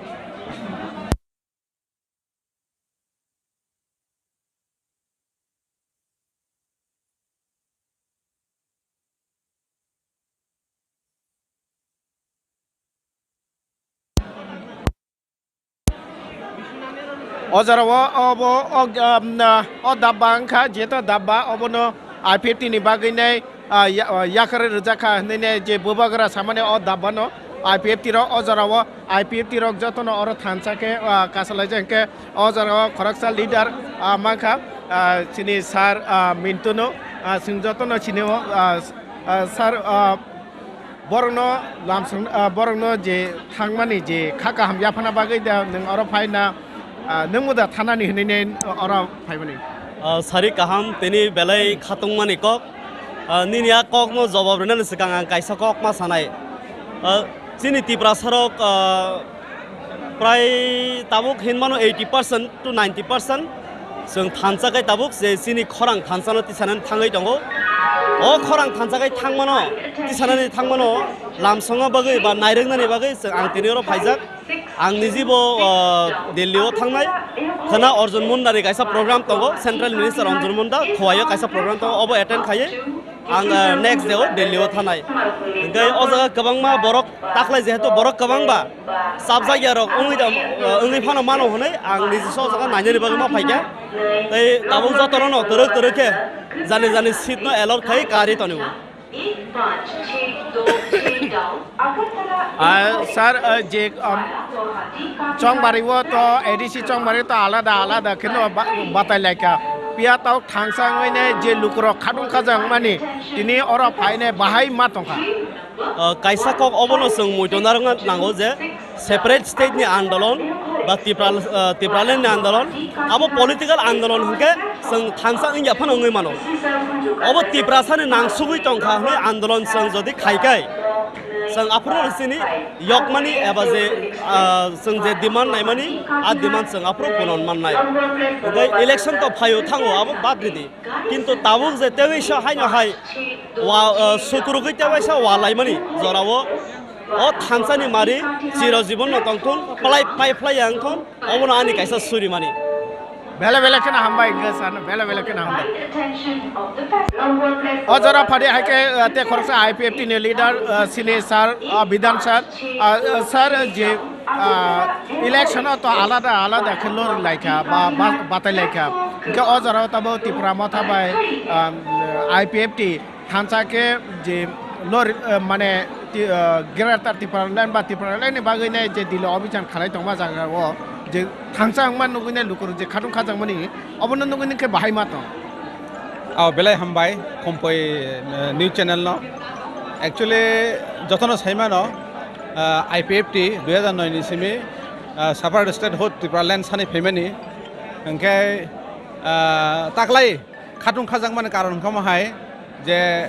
O jora o, obo, o, um, na, o dabba wngkha, jeto dabba obono I P F T ni bagwi nai, ah, ya-, ah, yakarwi rwjak kha hwnwi nai je bubagra samani o dabba no I P F T rok o jora o, I P F T rok jotono oro thansa khe, ah, kasalaijak hwnkhe o jora o khoroksa leader, ah, mankha, ah, chini sir, ah, Mintu no, ah, chwng jotono sini o, ah, ah, sir, ah, Borokno lamsong, ah, borokno je thangmani je kha kaham yaphana bagwi da nwng oro phaina, ah, nwngbo da thanani hwnwi nai oro phaimani? Ah, sari kaham, tini belai khatungmani kok. Ah, nini a kokno jobab rwnani swkang ang kaisa kok ma sanai. Ah, chini Tiprasarok, ah, Prai tabuk hinmano eighty percent to ninety percent chwng thansa khe tabuk je chini khorang thansa no tisanani thangwi tongo. O khorang thansa khe thangmano, tisanani thangmano lamsongna bagwi ba nairwknani bagwi chwng ang tini oro phaijak. Ang nijibo, ah, Delhi o thangnai. Khwna Arjun Munda ni kaisa program tongo, Central Minister Arjun Munda Khowai o kaisa program tongo, obo attend khaiwi. Ang, ah, next day o Delhi o thanai. Hingke o jaga kwbangma borok taklai jehetu borok kwbangba chapjak ya rok wngwi da, ah, wngwi phano mano hwnwi ang niji o jaga nainani bagwi ma phaikha. Tei tabuk jotono no twrwk twrwk khe jani jani seat no allot khai kari tonio. Ah, sir, ah, je, um, Chongbari o to, A D C Chongbari to alada alada kheno ba-, batai laikha. Piya tao thangsa wngwi ne je lukurok khatung khajak mani, tini oro phaine bahai ma tongkha. Ah, kaisa kok obono chwng muitu narwkna nango je separate state ni andolon ba Tipra, ah, Tipraland ni andolon, abo political andolon hwnkhe chwng thansa wngya phano wngwi mano. Obo Tiprasani nangsugwi tongkha hwnwi andolon chwng jodi khaikai, chwng aphuru chini yokmani eba je, ah, chwng je demand naimani, a demand chwng aphuru puron mannai. Hwnkhe election to phaio thango, abo bad ridi. Kintu tabuk je teisa haino hai wa, ah, sukurugwi teisa wa laimani jorao o thansani mari chiro jibon no tongthun, phlai pai phlai yang thun, obono ani kaisa suri mani. Bele bele kheno hambai, hwnkhe sir no bele bele kheno hambai. O jora phadi hai khe, ah, te khoroksa I P F T ni leader, ah, sini sir, ah, Bidhan sir, ah, ah, sir je, ah, election o to alada alada khe lori laikha ba, ba, batai laikha. Hwnkhe o jora o tabo Tipra Motha bai, ah, I P F T thansa khe je lori, eh, mane ti-, eh, Greater Tipraland ba Tipraland ni bagwi ne je Delhi obhijan khalai tongma jaga o je thansa wngma nugwi ne lukurok je khatung khajakmani obono nugwi ne khe bahai ma tong. Oh, belai hambai, Khumpui, eh, news channel no. Actually, jotono saimano, eh, I P F T dui hajar noi ni simi, eh, separate statehood Tipraland sani phaimani. Hwnkhe, eh, taklai khatung khajakmani karon wngkha mo hai je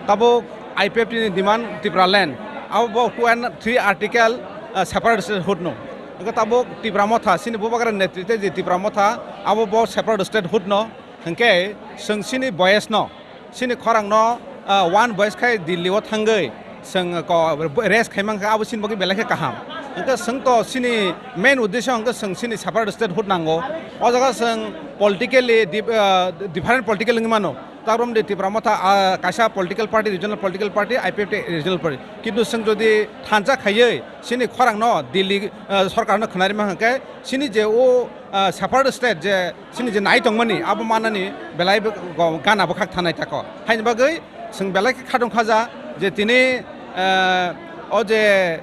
tabuk I P F T ni demand Tipraland, abo bo two and three article, ah, separate statehood no. Hwnkhe tabuk Tipra Motha, chini Bubagra netrite je Tipra Motha, abo bo separate statehood no. Hwnkhe chwng chini voice no, chini khorang no, ah, one voice khai Delhi o thangwi, chwng ko rest khai mankha, abo chini bagwi belai khe kaham. Hwnkhe chwng to chini main uddesho hwnkhe chwng chini separate statehood nango. O jaga chwng politically dif-, ah, different political wngwi mano. Tabrom de Tipra Motha, ah, kaisa political party, regional political party, I P F T regional party. Kintu chwng jodi thansa khaiwi chini khorang no Delhi, ah, sorkar no khwnarima hwnkhe chini je o, ah, separate state je chini je nai tongmani, abo manani belai bo go-, gana bwkhak thanai tako. Haini bagwi chwng belai khe khatung khaja je tini, eh, o je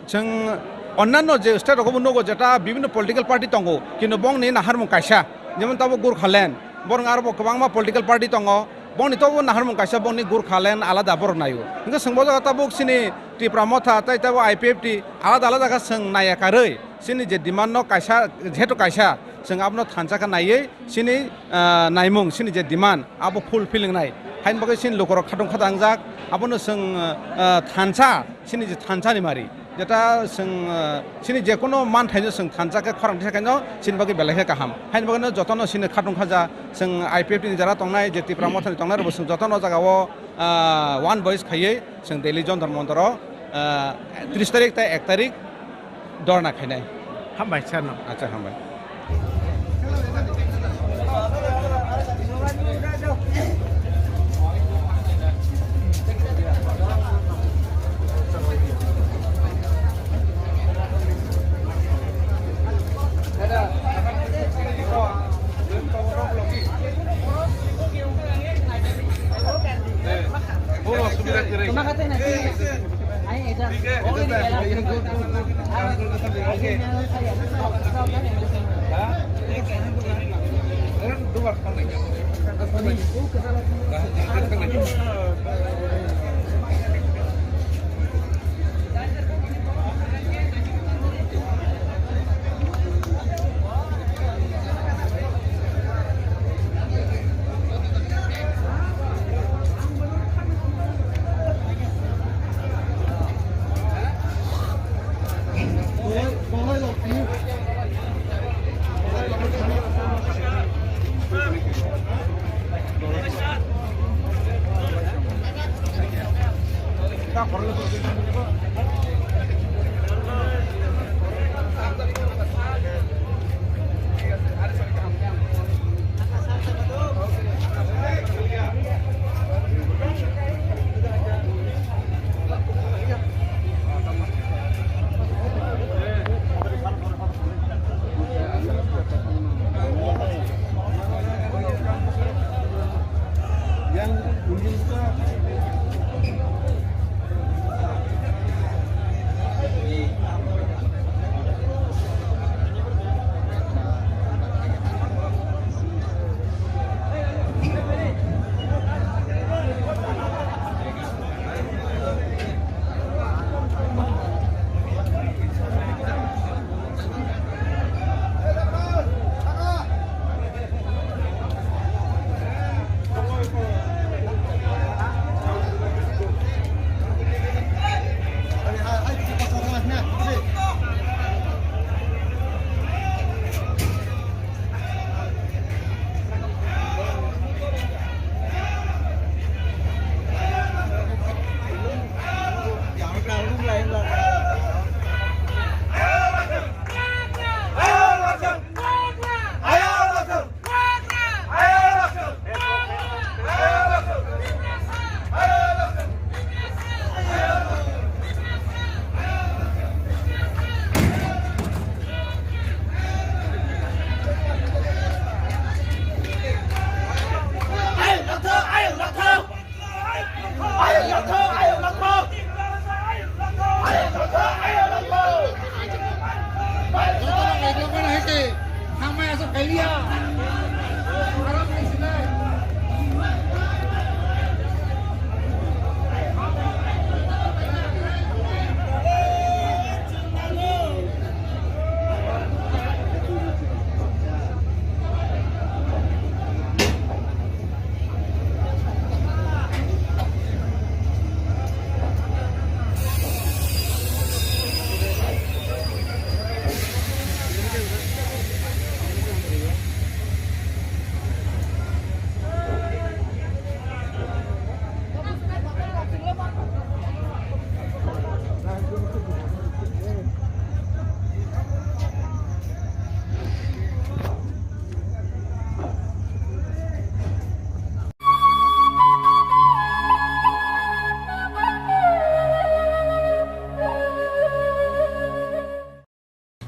chwng onnanno je state rogo bo nugo jeta bibhinno political party tongo, kintu bongni naharmung kaisa, jemon tabo Gurkhaland, borok aro bo kwbangma political party tongo, bongni tobo naharmung kaisa, bongni Gurkhaland alada borok naio. Hwnkhe chwng bo jaga tabuk chini Tipra Motha tei tabo I P F T alada alada khe chwng naiya karwi. Chini je demand no kaisa, jehetu kaisa, chwng abono thansa khe naiwi chini, ah, naimung, chini je demand, abo fulfill wngnai. Haini bagwi chini lukurok khatung khatangjak, abono chwng, ah, thansa, chini je thansa ni mari, jeta chwng, ah, chini je kono manthaino chwng thansa khe khorang tisa khaino chini bagwi belai khe kaham. Haini bagwino jotono chini khatung khaja, chwng I P F T ni jara tongnai, je Tipra Motha ni tongnai rokbo chwng jotono o jaga o, ah, one voice khaiwi chwng Delhi Jantar Mantar o, ah, tris tarik tei ek tarik dhorna khainai. Hambai sir no. Acha, hambai.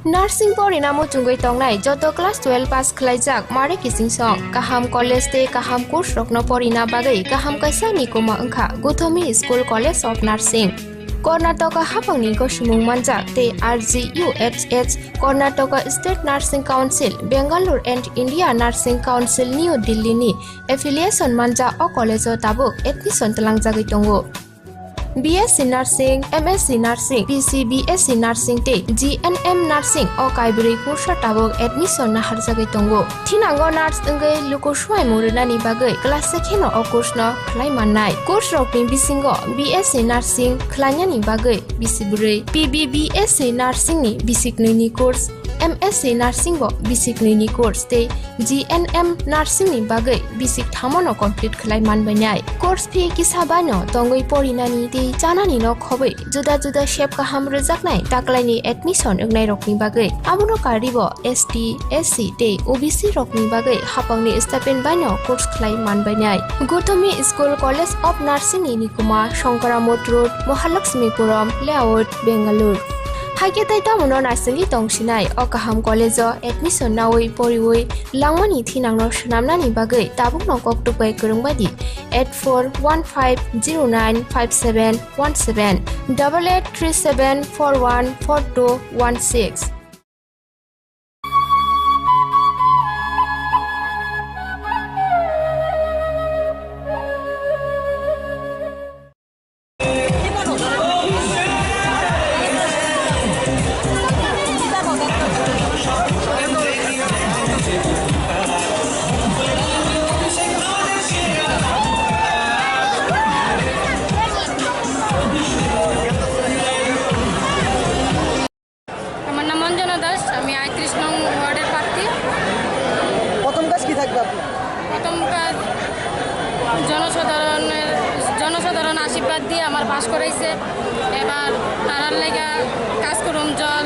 Nursing porina muchungwi tongnai joto class twelve pass khlaijak mare kiching song. Kaham college tei kaham course rokno porina bagwi kaham kaisa nikuma wngkha Gothomi School College of Nursing. Karnataka haphangni gosomung manjak tei R G U H H, Karnataka State Nursing Council, Bangalore and India Nursing Council, New Delhi ni affiliation manjak o college o tabuk admission twlangjagwi tongo. B S C Nursing, M S C Nursing, P C B S C Nursing tei G N M Nursing o kaibrwi course o tabuk admission naharjagwi tongo. Thinango nurse wngwi luku swimung rwnani bagwi class se kheno o course no khlai mannai. Course rokni bisingo B S C Nursing khlainani bagwi bisi bwrwi, P B B S C Nursing ni bisi knwi ni course, M S C Nursing bo bisi knwi ni course tei G N M Nursing ni bagwi bisi thamono complete khlai manbainai. Course fee kisa baino tongwi porinani tei chanani no khobwi juda juda sep kaham rwjaknai taklaini admission wngnai rokni bagwi. Abono karwibo S T, S C tei O B C rokni bagwi haphangni stipend baino course khlai manbainai. Gothomi School College of Nursing ni nikuma Shankara Mott Road, Mahalakshmipuram Layout, Bangalore. Haikhe tei tamono naisingwi tongsinai o kaham college o admission nawi poriwi langmani thinangno swnamnani bagwi tabukno koktwk bai kwrwng bai di eight four one five zero nine five seven one seven, double eight three seven four one four two one six. আমার নাম অঞ্জনা দাস, আমি আটত্রিশ নং ওয়ার্ডের প্রার্থী। প্রথম কাজ কি থাকবে আপনার? প্রথম কাজ জনসাধারণের, জনসাধারণ আশীর্বাদ দিয়ে আমার পাস করাইছে। এবার তারার লেগা কাজ করুম, জল,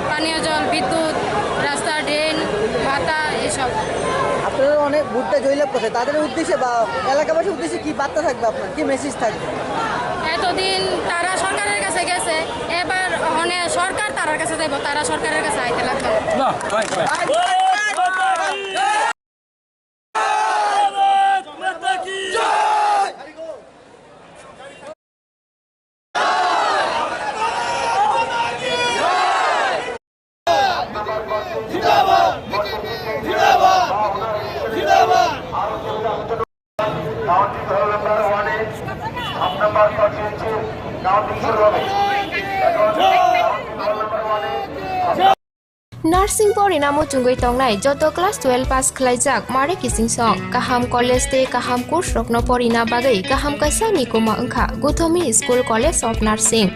পানীয় জল, বিদ্যুৎ, রাস্তা, ড্রেন, ভাতা, এসব। আপনারা অনেক ভোটটা জয়লাভ করছে, তাদের উদ্দেশ্যে বা এলাকাবাসীর উদ্দেশ্যে কি বার্তা থাকবে আপনার, কি মেসেজ থাকবে? এতদিন তারা সরকারের কাছে গেছে, এবার মানে সরকার তারার কাছে যাইব, তারা সরকারের কাছে আইতে লাগবে। বাহ, ভাই, ভাই। Nursing porina muchungwi tongnai joto class twelve pass khlaijak mare kiching song. Kaham college tei kaham course rokno porina bagwi kaham kaisa nikuma wngkha Gothomi School College of Nursing.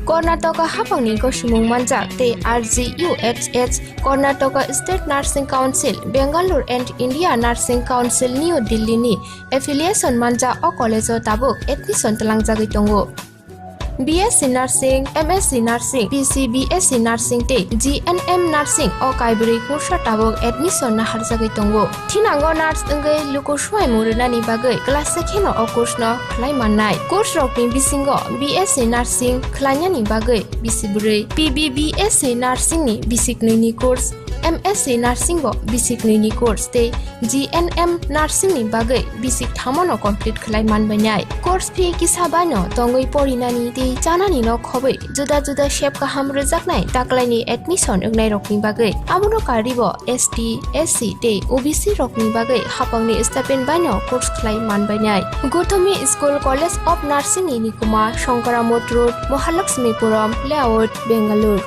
Karnataka haphangni gosomung manjak tei R G U H H, Karnataka State Nursing Council, Bangalore and India Nursing Council, New Delhi ni affiliation manjak o college o tabuk admission twlangjagwi tongo. B S C Nursing, M S C Nursing, P C B S C Nursing tei G N M Nursing o kaibrwi course o tabuk admission naharjagwi tongo. Thinango nurse wngwi luku swimung rwnani bagwi class se kheno o course no khlai mannai. Course rokni bisingo B S C Nursing khlainani bagwi bisi bwrwi, P B B S C Nursing ni bisi knwi ni course, M S C Nursing bo bisi knwi ni course tei G N M Nursing ni bagwi bisi thamono complete khlai manbainai. Course fee kisa baino tongwi porinani tei chanani no khobwi juda juda sep kaham rwjaknai taklaini admission wngnai rokni bagwi. Abono karwibo S T, S C tei O B C rokni bagwi haphangni stipend baino course khlai manbainai. Gothomi School College of Nursing ni nikuma Shankara Mott Road, Mahalakshmipuram Layout, Bangalore.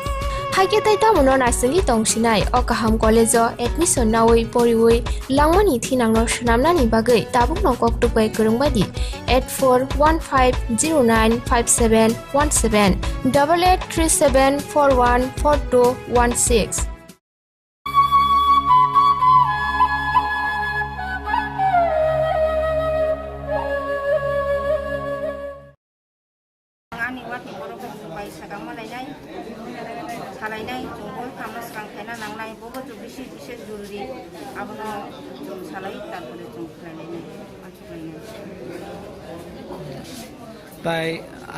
Haikhe tei tamono naisingwi tongsinai o kaham college o admission nawi poriwi langmani thinangno swnamnani bagwi tabukno koktwk bai kwrwng bai di eight four one five zero nine five seven one seven, double eight three seven four one four two one six. Ani wati borok bai sakang malainai, salainai, chwng boi khamno swkang khaina nangnai, bobo chwng bisi, bisi jorori, abono chwng salai, tarpore chwng khlainai, mansuklainai. Tai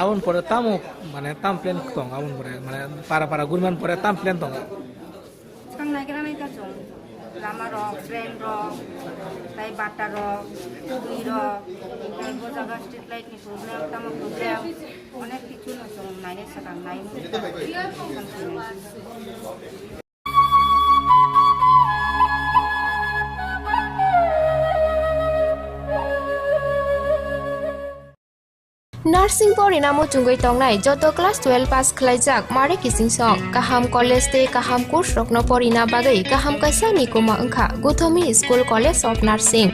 aboni pore tamo, mane, tam plan tong, aboni pore, mane, para, para guriman pore tam plan tong. Kira nai ta chwng lama rok, drain rok, tai bata rok, kubui rok, tai bo jaga street light ni problem, tamo problem, onek kichu no chwng nainai swkang nai. Nursing porina muchungwi tongnai joto class twelve pass khlaijak mare kiching song. Kaham college tei kaham course rokno porina bagwi kaham kaisa nikuma wngkha Guthomi School College of Nursing.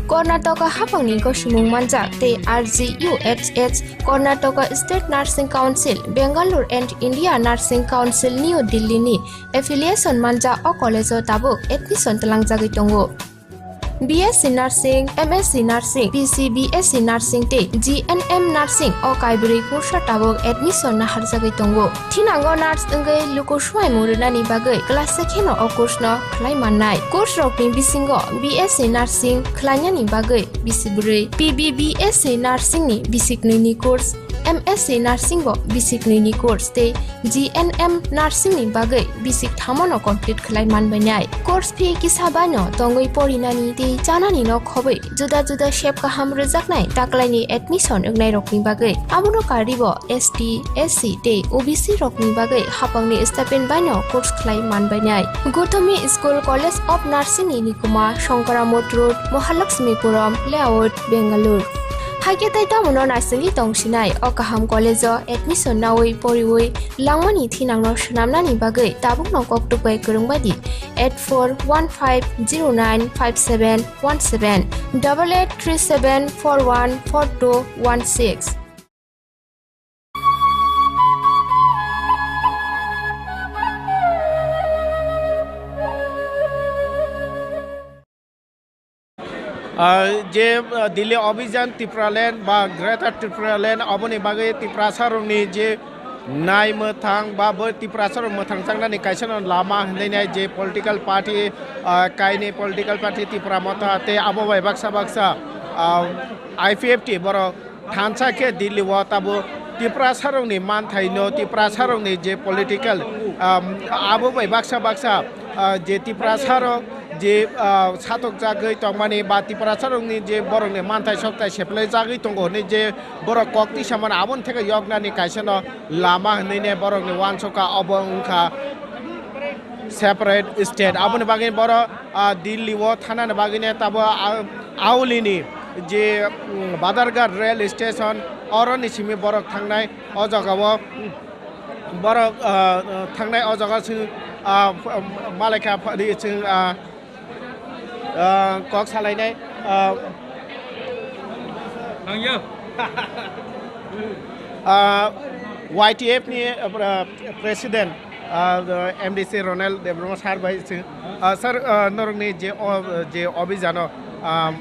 Karnataka haphangni gosimung manjak tei R G U H S, Karnataka State Nursing Council, Bangalore and India Nursing Council, New Delhi ni affiliation manjak o college o tabuk admission tlangjagwi tongo. B S C Nursing, M S C Nursing, P C B S C Nursing tei G N M Nursing o kaibrwi kursa tabuk admission naharjagwi tongo. Thinango nurse wngwi luku swimung rwnani bagwi class se kheno o course no khlai mannai. Course rokni bisingo B S C Nursing khlainani bagwi bisi bwrwi, P B B S C Nursing ni bisi knwi ni course, M S C Nursing bo bisi knwi ni course tei G N M Nursing ni bagwi bisi thamo no complete khlai manbainai. Course fee kisa baino tongwi porinani tei chanani no khobwi juda juda sep kaham rwjaknai taklaini admission wngnairokni bagwi. Abono karwibo S T, S C tei O B C rokni bagwi haphangni stipend baino course khlai manbainai. Guthomi School College of Nursing ni nikuma Shankara Mott Road, Mahalakshmipuram Layout, Bangalore. Haikhe tai tamono naisingwi tongsinai o kaham college o admission nawi poriwi langmani thinangno swnamnani bagwi tabukno koktwk bai kwrwng bai di eight four one five zero nine five seven one seven, double eight three seven four one four two one six. Ah, je, ah, Delhi Abhijan Tipraland ba Greater Tipraland, aboni bagwi Tiprasarokni je nai mwthang ba bo Tiprasarok mwthang changnani kaisa no lama hinwi nai je political party, ah, kainwi political party Tipra Motha tei abo bai baksa baksa, ah, I P F T borok thansa khe Delhi o tabo Tiprasarokni manthaino, Tiprasarokni je political, um, abo bai baksa baksa, uh, je Tiprasarok je, uh, satokjagwi tongmani ba Tiprasarokni je borokni manthai sokthai seplaijagwi tongo hwnwi je borok kok tisa mano, aboni theke yoknani kaisano lama hwnwi ne borokni uansukha, obo wngkha separate state. Aboni bagwi borok, ah, Delhi o thanani bagwi ne tabo, ah, Aulini je, mm, Badarghat rail station, oroni simi borok thangnai, o jagao borok, ah, thangnai, o jaga chwng, ah, malaikha phadi chwng, ah, ah, kok salainai, ah, Thangya. Ah, Y T F ni, ah, president, ah, M D C Ronald Debbarma sir bai chwng, ah, sir, ah, norokni je o, je obhijano, ah,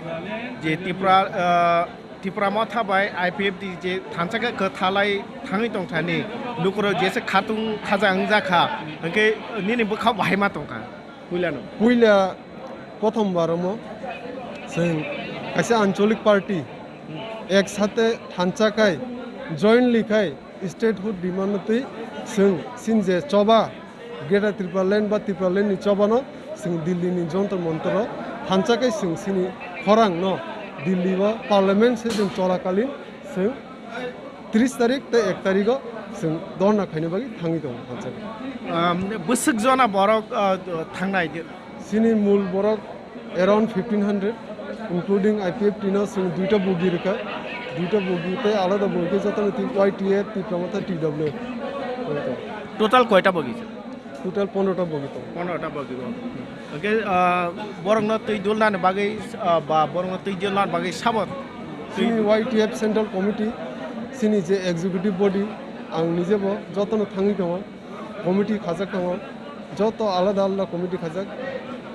je Tipra, ah, Tipra Motha bai I P F T je thansa khe kwthalai thangwi tongthani lukurok jesa khatung khaja wngjakha, hwnkhe nini bwkha bahai ma tongkha? Puilano. Puila prothom bar omo chwng kaisa ancholik party ek sate thansa khai jointly khai statehood demand twi chwng chini je choba Greater Tipraland ba Tipraland ni choba no chwng Delhi ni Jantar Mantar o thansa khai chwng chini khorang no Delhi o parliament se chwng cholakalin chwng tris tarik tei ek tarigo chwng dhorna khaina bagwi thangwi tongo thansa khai. Um, bwswk jona borok, uh, thangnai? Chini mul borok around fifteen hundred, including I P F T no chwng duita bogi rwkha, duita bogi tei alada bogi khe jotono twi Y T F, Tipra Motha, T W F. Total koita bogi? Total pondro ta bogi tongo. Pondro ta bogi o. Hwnkhe, ah, borokno twi dulnani bagwi, ah, ba borokno twi dulnani bagwi sabo? Chini Y T F Central Committee, chini je executive body, ang nijebo jotono thangwi tongo, committee khajak tongo, joto alada alada committee khajak,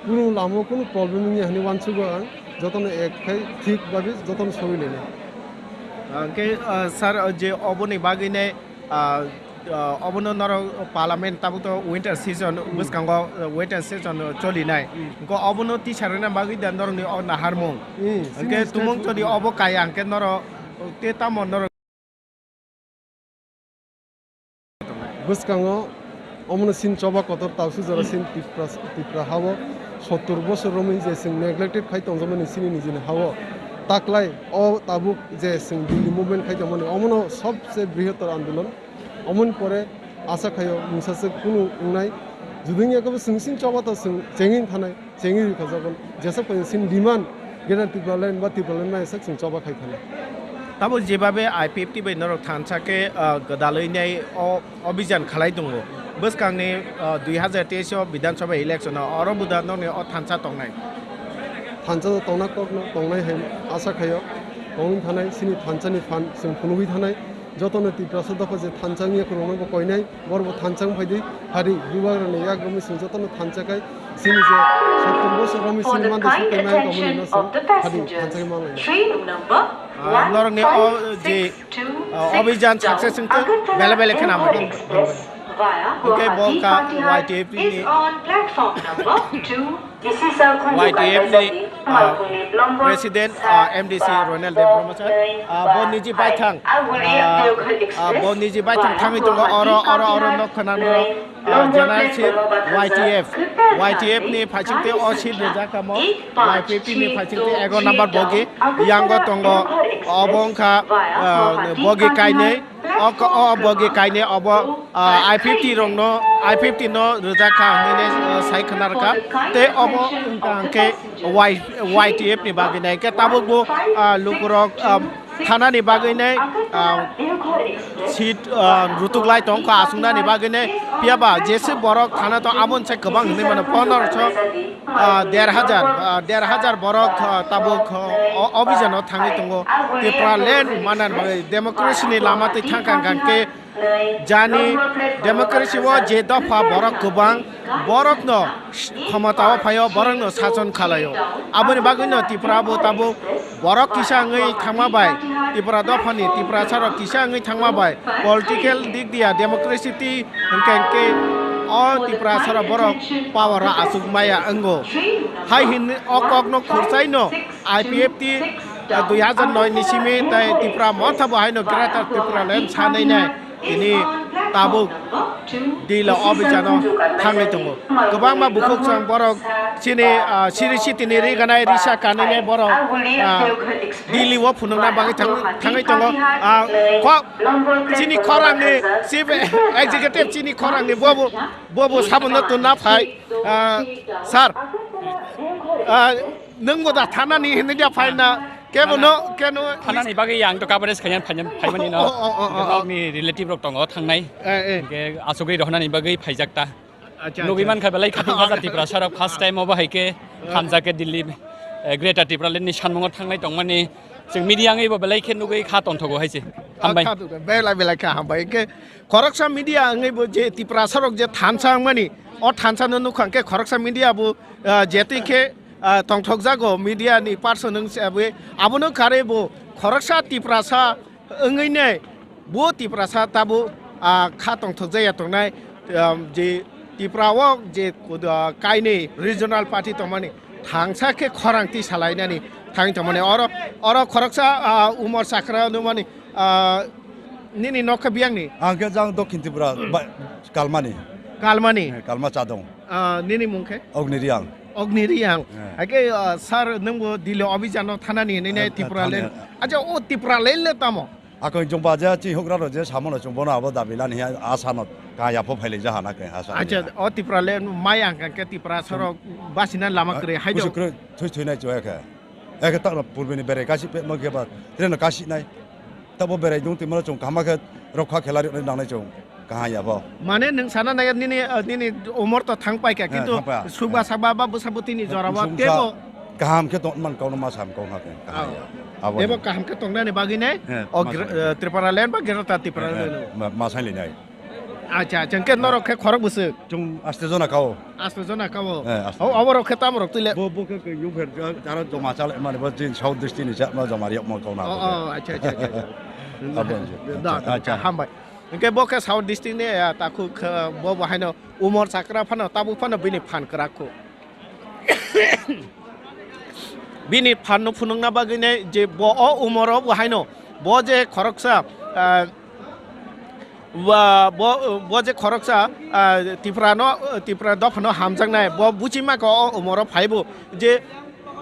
kunu lama kunu problem wngya hinwi uansugo ang, jotono ek khai thik bagwi jotono sogwi lainai. Hwnkhe, ah, sir, je oboni bagwi ne Ah, ah, obono norok parliament tabuk to winter season, hmm, bwskango, ah, winter season cholinai. Hmm. Hwnkhe obono tisarwna bagwi da norokni o naharmung. Hmm, hwnkhe sini tumung state choli obo kaya hwnkhe norok te tamo norok. Bwskango Omono sin choba kotor tausu jora sin Tipra, Tipra hao sottur bosor romwi je chwng neglected khai tongjakmani chini nijini hao. Taklai o tabuk je chwng Delhi movement khai tongmani, omono sobse brihotor andolon. Omoni pore asa khaio mungsa se kunu wngnai. Judungya kebo chwng sin choba to chwng chengin thanai. Chengwi rwkha jagon, jesa phaini sin demand, Greater Tipraland ba Tipraland mai sak chwng choba khai thani. Tabo jebabe I P F T bai norok thansa khe, ah, gwdalwi nai o obijan khalai tongo. Bwskangni, ah, dui hazar teis o Bidhan Sabha election o oro buda nokni o thansa tongnai. Thansa tongna kokno tongnai hai asa khaio. Tongwi thanai sini thansani phan chwng phunugwi thanai. Jotono Tiprasa dopha je thansa wngya khoroknwi bo koinai, borbo thansa wngphai di, hari bubagrani yak romwi chwng jotono thansa khai, chini je sottur bosor romwi chini manda sokai mai tongmani no chwng hari thansa khai manlai. Ah, norokni o je, ah, obijan success wngtwi bele bele khena amai. Hwnkhe bo wngkha Y T F ni Y T F ni, ah, President, ah, M D C Ronel Debbarma sir, ah, bo niji baithang, ah, ah, bo niji baithang thangwi tongo oro, oro, oro nok khwnano, ah, General Chief Y T F, Y T F ni phaisingtwi o seat rijak kamo Y P P ni phaisingtwi egaroh number bogi yango tongo, obo wngkha, ah, bogi kainwi, o, o bogi kainwi obo, ah, I P F T rokno, I P F T no rijak kha hinwi, ah, sai khna rwkha. Tei obo wngkha hwnkhe Y-, Y T F ni bagwi nai khe tabuk bo, ah, lukurok, ah, thanani bagwi nai, ah, seat, ah, rutuk lai tong kha, aswknani bagwi nai. Phiya ba jese borok thana tong aboni sai kwbang hinwi mano, pondro sho, ah, der hajar, ah, der hajar borok, ah, tabuk, ah, o, obijan o thangwi tongo. Tipraland manna bagwi democracy ni lama twi thang kha hwnkhe Jani democracy o je dopha borok kwbang, borokno khomota o phaio, borokno sason khalaio. Aboni bagwino Tripura bo tabuk borok kisa wngwi thangma bai, Tripura dophani Tiprasa rok kisa wngwi thangma bai, political dik dia democracy twi hwnkhe hwnkhe o Tiprasa rok borok power o achuk maya wngo. Hai hinwi o kokno khursaino I P F T, ah, dui hazar noi ni simi tei Tipra Motha bo haino Greater Tipraland sanai nai tini tabuk Delhi o obijano thangwi tongo. Kwbangma bukhuk chwng borok chini, ah, siri sitini ri ganai risa kanwi nai borok, ah, Delhi o phunukna bagwi thang-, thangwi tongo. Ah, kok chini khorangni chief executive chini khorangni bobo, bobo sabono tunna phai, ah, sir. Ah, Nwng bo da thanani hinwi da phaina, kebo no, keno. Thanani bagwi ang to coverage khaina phaina, phaimani no. Oh, oh, oh, oh, oh. Nokni relative rok tongo thangnai. Eh, eh. Hwnkhe asugwi rohornani bagwi phaijak ta. Acha, nugwi acha. Mankha belai khe Tripura sarok first time obo hai khe thansa khe Delhi, eh, Greater Tipraland ni sanmungo thangnai tongmani. Chwng media wngwi bo belai khe nugwi kha tongthogo hai se. Hambai. Ah, kha tongthogo. Belai, belai kha hambai. Hwnkhe khoroksa media wngwi bo je Tripura sarok je thansa wngmani, o thansa no nukha hwnkhe khoroksa media bo, ah, je twi khe ah, tongthokjago media ni person wng se abo, abono karwi bo khoroksa Tiprasa wngwi nai bo Tiprasa tabuk, ah, kha tongthokjaya tongnai, um, je Tipra o je, ah, kainwi regional party tongmani thangsa khe khorang twi salainani thangwi tongmani oro, oro khoroksa, ah, Umar Chakra nukmani, ah, nini nokha biyangni? Ang khe jang Dokhin Tripura, ba-, Kalmani. Kalmani? Eh, Kalma Chadong. Ah, nini mung khe? Ogni Riang. Ogni Riang. Eh. Hai khe, ah, sir, nwng bo Delhi obijano thanani hinwi nai, eh, Tipraland. Thani. Acha, o Tipraland le tamo? Akon chwng ba je chi hugra ro je samono chwng bono abo dabi lani hai asa no kaya pho phailai jaha na khe asa. Acha, o Tipraland mai ang khe Tripura sarok basina lama kwrwi hai do. Kusu kwrwi thui thui nai chwng khe. Eke takno purbi ni berai kasi pe ma khe ba train no kasi nai. Tabo berai dung twi mano chwng kaham khe rok kha khela ri nang nai chwng kaham ya bo. Mane nwng sana nai nini, nini umor to thang pai kha, eh, kintu thang pai. Sukba, eh, sakba ba bwsa bwtwi ni jora ba sumsa tebo kaham khe tong man kau no ma sam kau ha khe kaham ya. Oh. Abo tebo kaham khe tong nani bagwi nai, eh, o ma gr-, sai. Eh, Tripura land ba Greater Tripura land. Eh, eh, ma, ma sai li nai. Acha, acha, hwnkhe norok khe khorok bwswk? Chwng aste jona kao. Aste jona kao? Eh, aste jona. Oborok khe tamo rok twi le? Bo, bo khe, khe yung pher, ja-, jara joma chale mani, bo jin South District ni chama joma riyak ma kauna. Oh, oh, acha, acha, acha, acha. Abo, acha, acha. Hambai. Hwnkhe bo khe South District ni, ah, takhuk, ah, bo bo haino Umor Chakra phano, tabuk phano bini phan kwrak khu. Bini phan no phunukna bagwi nai je bo o umor o bo haino, bo je khoroksa, ah, Ba, bo, bo je khoroksa, ah, Tiprano, Tipra dophano hamjaknai, bo buchima kha o umoro phaibo je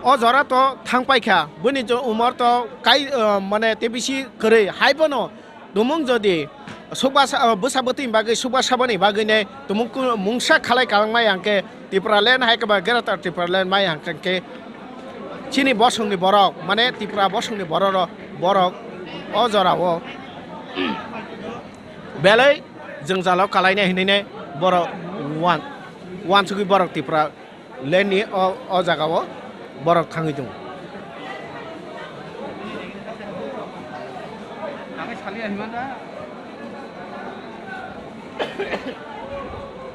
o jora to thang paikha, bini jo umor to kai, ah, mane tebisi kwrwi, haibono tumung jodi subasa, ah, bwsa bwtwi bagwi, subasabani bagwi ne tumung ku-, mungsa khalai kalangmai hwnkhe Tipraland hai khe ba Greater Tipraland mai hwnkhe chini bosongni borok, mane Tipra bosongni borok, borok o jorao belai jwngjalo kalainai hinwi ne borok wan-, wansugwi borok Tipralandni o, o jagao borok thangwi tongo.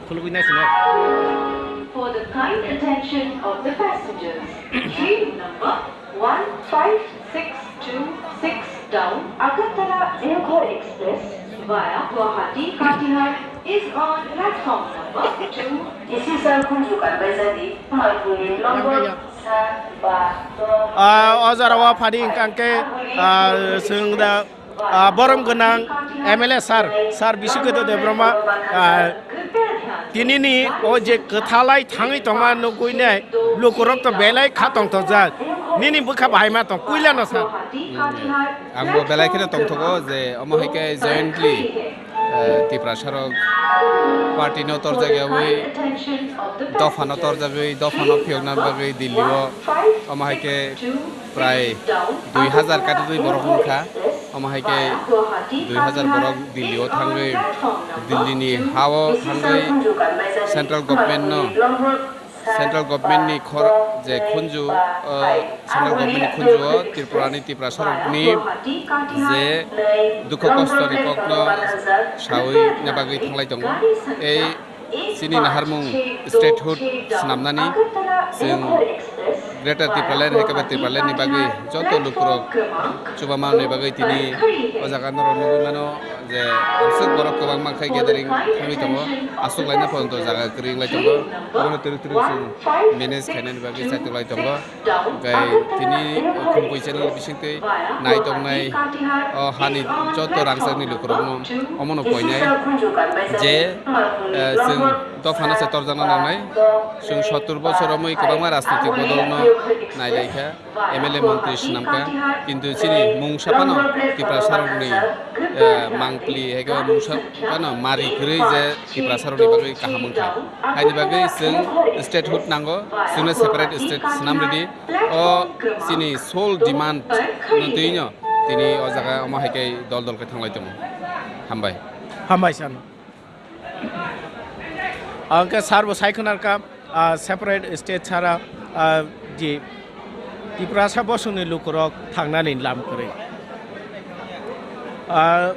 Khulugwi naisinai. For the kind attention of the passengers, train number one five six two six down Agartala Deoghar Express via Guwahati Katihar is on platform number two. Isi sal khunju kanbai jadi, Marguli lombor sa ba do. Ah, o jora o phadi hwnkhe, ah, chwng da, ah, borom gwnang M L A sir, sir Bisikhoto Debbarma, ah, tinini o je kwthalai thangwi tongma nugwi nai lukurok to belai kha tongthokjak. Nini bwkha bahai ma tong, puilano sir. Ang bo belai kheno tongthogo je omo hai khe jointly, eh, Tiprasa rok party no torjak yawi, dopha no torjagwi, dopha no phiyokna bagwi Delhi o omo hai khe prai dui hazar katorwi borok wngkha. Omo hai khe dui hazar borok Delhi o thangwi, Delhi ni ha o thangwi central government no, central government ni khor je khunju, o central government ni khunju o Tripura ni Tiprasa rok ni je dukho kosto ni kok no sawi na bagwi thanglai tongo. Ei Chini naharmung statehood swnamnani chwng Greater Tipraland hai khe ba Tipraland ni bagwi joto lukurok chubamani bagwi tini o jaga norok nugwi mano je aswk borok kwbangma khe gathering thangwi tongo, aswk laina phano jaga kwrwi wnglai tongo, bono twrwk twrwk chwng manage khainani bagwi chaitok lai tongo. Hwnkhe tini Khumkui channel bisingtwi naitongnai o hani joto rangchakni lukurokno omono koinai je, eh, chwng dophano se torjakna nangnai. Chwng sottor bochor romwi kwbangma rajnitik bodolno nailaikha, M L A montri swnamkha, kintu chini mungsa phano Tiprasarokni, eh, mangpli hai khe mungsa phano mari kwrwi je Tiprasarokni bagwi kaham wngkha. Haini bagwi chwng statehood nango, chwngno separate state swnam rwdi. O chini sole demand no twi no tini o jaga omo hai khe dol dol khe thanglai tongo. Hambai. Hambai sano. Ang khe sir bo sai khwna kha, ah, separate state sara, ah, ji Tiprasa bosongni lukurok thangnani lam kwrwi. Ah,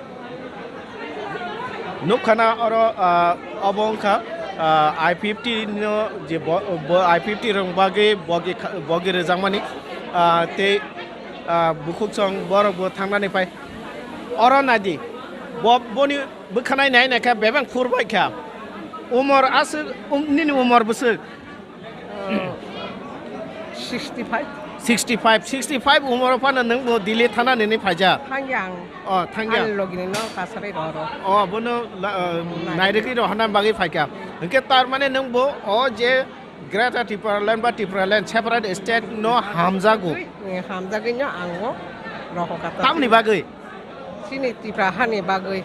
nukha na oro, ah, obo wngkha, ah, I fifty no je bo, bo I fifty rok bagwi bogi kha-, bogi rwjakmani, ah, tei, ah, bukhuk song borok bo thangnani phai. Oro naidi, bo, boni bwkhanai nai naikha bebak phur baikha. Umor aswk, um, nini umor bwswk? Oh, sixty-five. Sixty-five, sixty-five umoro phano nwng bo Delhi thana nini phaijak? Thangya ang. Oh, thangya. Ani logini no kasari roro. Oh, bono la, uh, nairigwi rohorna bagwi phaikha. Hwnkhe tar mane nwng bo o je Greater Tipraland ba Tipraland separate state no hamjago. Eh, hamjagwi no ang o rohor kha ta. Tamni bagwi? Chini Tipra hani bagwi.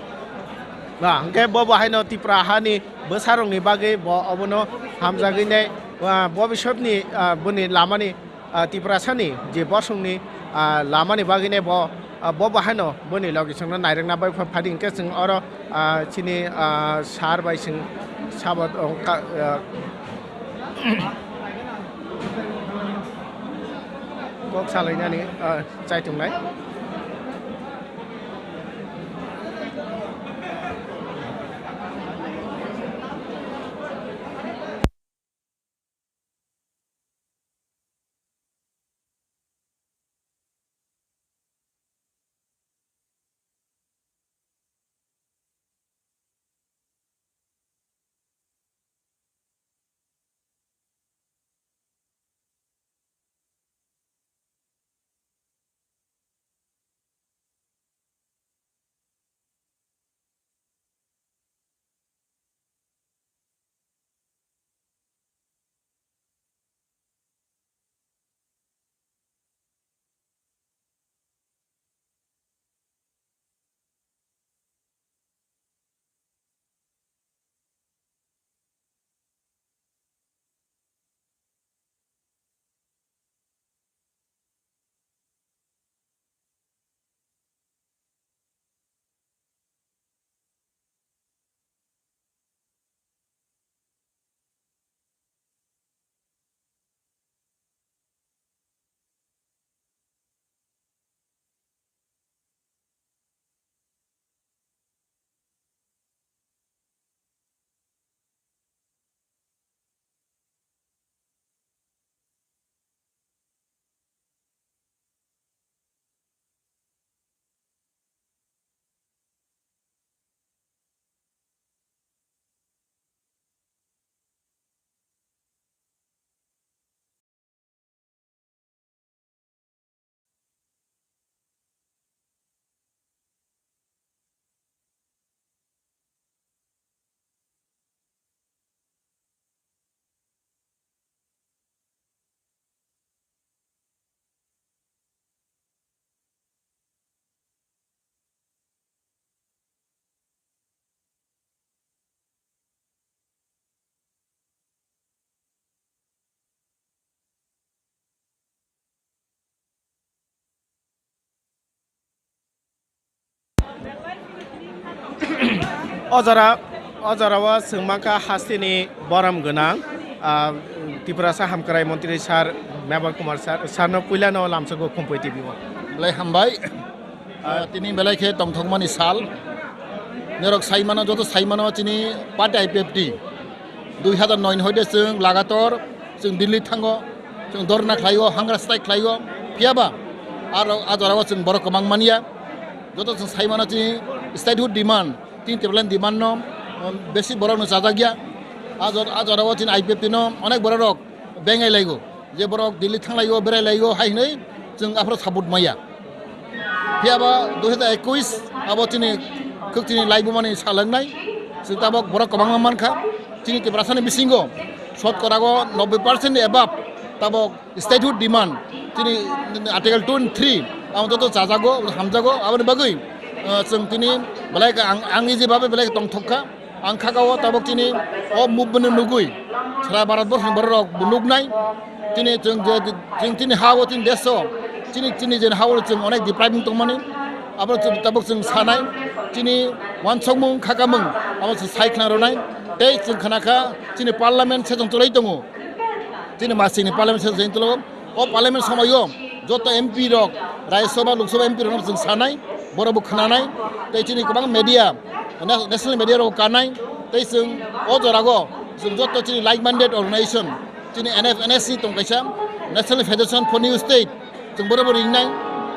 Ba, hwnkhe bo bo haino Tipra hani bwsarokni bagwi bo obono hamjagwi nai, ah, bobisotni, ah, boni lamani, ah, Tiprasani je bosongni, ah, lamani bagwi nai bo, ah, bo bo haino boni logisongno nairwkna bai pha-, phadi hwnkhe chwng oro, ah, chini, ah, sir bai chwng sabo, oh, ka-, ah, kok salainani, ah, chaitongnai. O jora, o jorao chwng mankha hasteni borom gwnang, ah, Tiprasa Hamkrai Montri sir, Mevar Kumar sir, sirno puilano lamsogo Khumpui T V o. Belai hambai. Ah, tini belai khe tongthokmani sal. Norok saimano, joto saimano chini party I P F T. Dui hazar noi ni hoide chwng lagator chwng Delhi thango, chwng dhorna khlaio, hunger strike khlaio. Phiyaba aro a jorao chwng borok kwbang manya. Joto chwng saimano chini statehood demand, chini Tipraland demand no, um, besi borok no chajakya. A jor-, a jorao chini I P F T no onek borok rok bengai laigo, je borok Delhi thang laigo, berai laigo hai hwnwi chwng aphuru support maya. Phiyaba dui hazar ekush abo chini khwk chini laibumani sal wngnai. Chwng tabok borok kwbangma mankha. Chini Tiprasani bisingo shotkorago noboi percent ni above tabok statehood demand. Chini Article two and three abo joto chajago, hamjago. Aboni bagwi, uh, chwng tini belai ang, ang easy babe belai tongthok kha. Ang kha o tabok chini o movement no nugwi sara Bharat borso ni borok rok bo nuknai. Chini chwng je, chwng chini ha o chini desh o chini, chini je ha o chwng onek depriving tongmani. Abo chwng tabok chwng sanai chini wansokmung khakamung abo chwng sai khna rwnai. Tei chwng khna kha chini parliament session chwlai tongo. Chini masini parliament session chwlai tongo. O parliament somoio joto M P rok, Rajya Sabha, Lok Sabha M P rokno chwng sanai, borok bo khwnanai, tei chini kwbang media, na-, national media rok kanai, tei chwng o jorago chwng joto chini like-minded organization, chini N F N S ni tong kaisa National Federation for New State, chwng borok bo ringnai,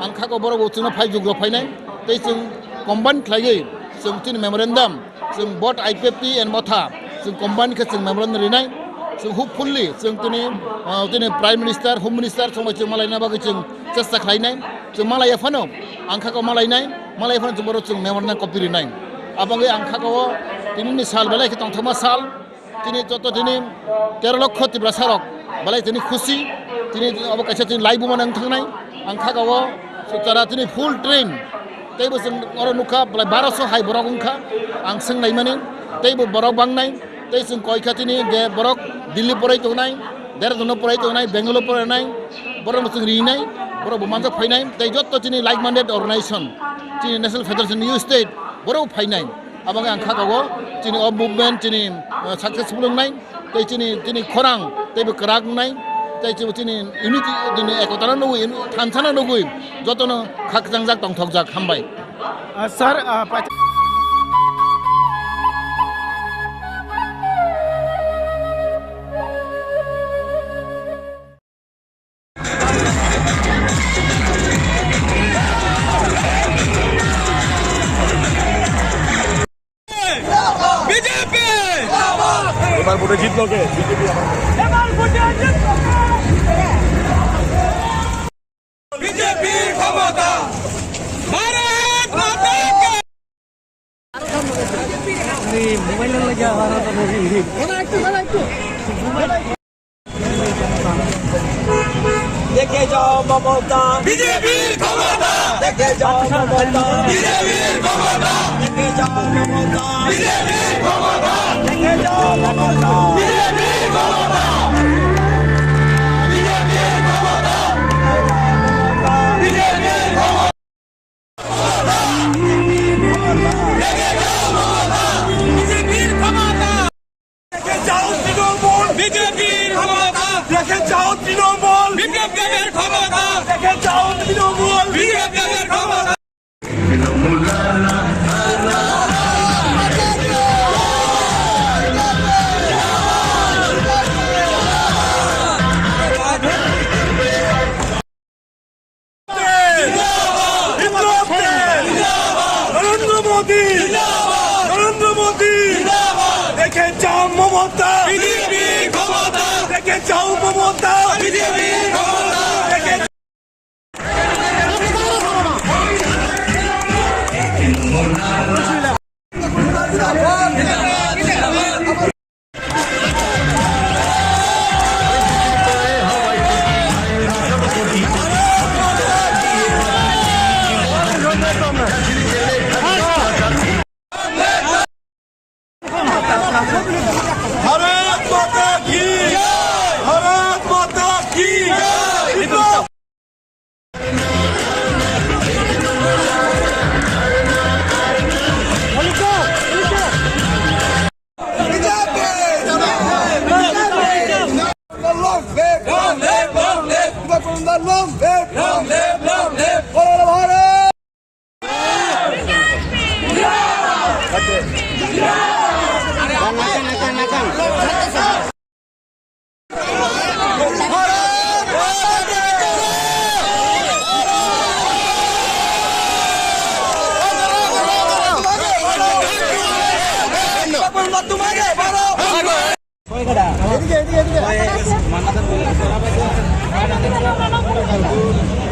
ang kha o borok bo chwngno phai jukro phainai, tei chwng combine khlaiwi chwng chini memorandum, chwng both I P F T and Motha, chwng combine khe chwng memorandum rinai. Chwng hopefully chwng tini, ah, tini Prime Minister, Home Minister chwng bai chwng malaina bagwi chwng chesta khlainai. Chwng malaiya phano, ang kha o malainai, malaiya phano chwng borok chwng memorandum copy rinai. Aboni ang kha o tini ni sal belai khe tongthokma sal. Tini joto tini tero lokho Tiprasa rok belai tini khusi. Tini abo kaisa tini laibuma nang thangnai. Ang kha o sutara tini full train. Teibo chwng oro nukha, belai baroso hai borok wngkha, ang swngnaimani, teibo borok bangnai, tei chwng koikha tini je borok Delhi porai tongnai, Dehradun porai tongnai, Bangalore porainai, borokno chwng rinai, borok bo manjak phainai, tei joto chini like-minded organization, chini National Federation New State, borok phainai. Abo wngkha ang kha o chini o movement chini, uh, successful wngnai. Tei chini, chini khorang teibo kwrak wngnai, tei chini, chini unity, chini ekotano nugwi, thansano nugwi, jotono khakchangjak tongthokjak. Hambai. Ah, sir, ah, pa- BJP! এবার ভোটে জিতলো কে? বিজেপি। এবার ভোটে জিতলো কে? বিজেপির ক্ষমতা। ভারত মাতা কি। আরে, মোবাইলের লাগি আবার অত বেশি। দেখে যাও মমতা। বিজেপির ক্ষমতা। দেখে যাও মমতা। বিজেপির ক্ষমতা। দেখে যাও মমতা। বিজেপির ক্ষমতা। দেখে যাও মমতা। বিজেপির ক্ষমতা। বিজেপির ক্ষমতা। বিজেপির ক্ষমতা। দেখে যাও তৃণমূল। বিজেপির ক্ষমতা। দেখে যাও তৃণমূল। বিপ্লব দেবের ক্ষমতা। দেখে যাও তৃণমূল। বিপ্লব দেবের ক্ষমতা। নরেন্দ্র মোদী! নরেন্দ্র মোদী! দেখে যাও মমতা! বিজেপি ক্ষমতা! দেখে যাও মমতা! বিজেপি ক্ষমতা! দেখে Long live! Long live! Long live! Bolo Bharat!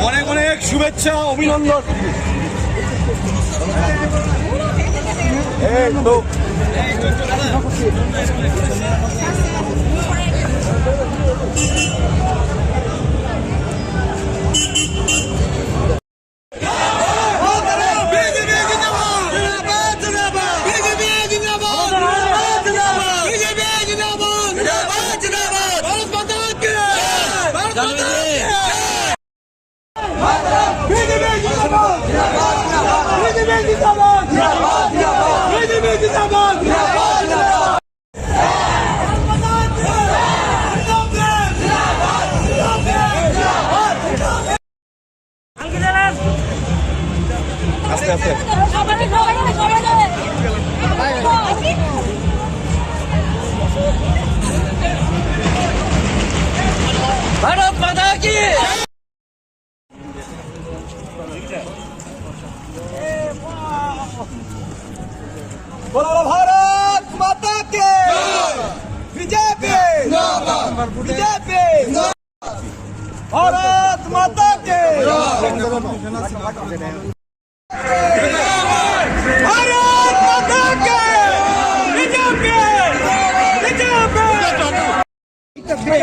অনেক অনেক শুভেচ্ছা, অভিনন্দন। এই তো। আস্তে আস্তে। ভারত মাতা কি। বলো ভারত মাতা কি। বিজেপি। বিজেপি। ভারত মাতা কি। ভারত মাতা কি। বিজেপি। বিজেপি।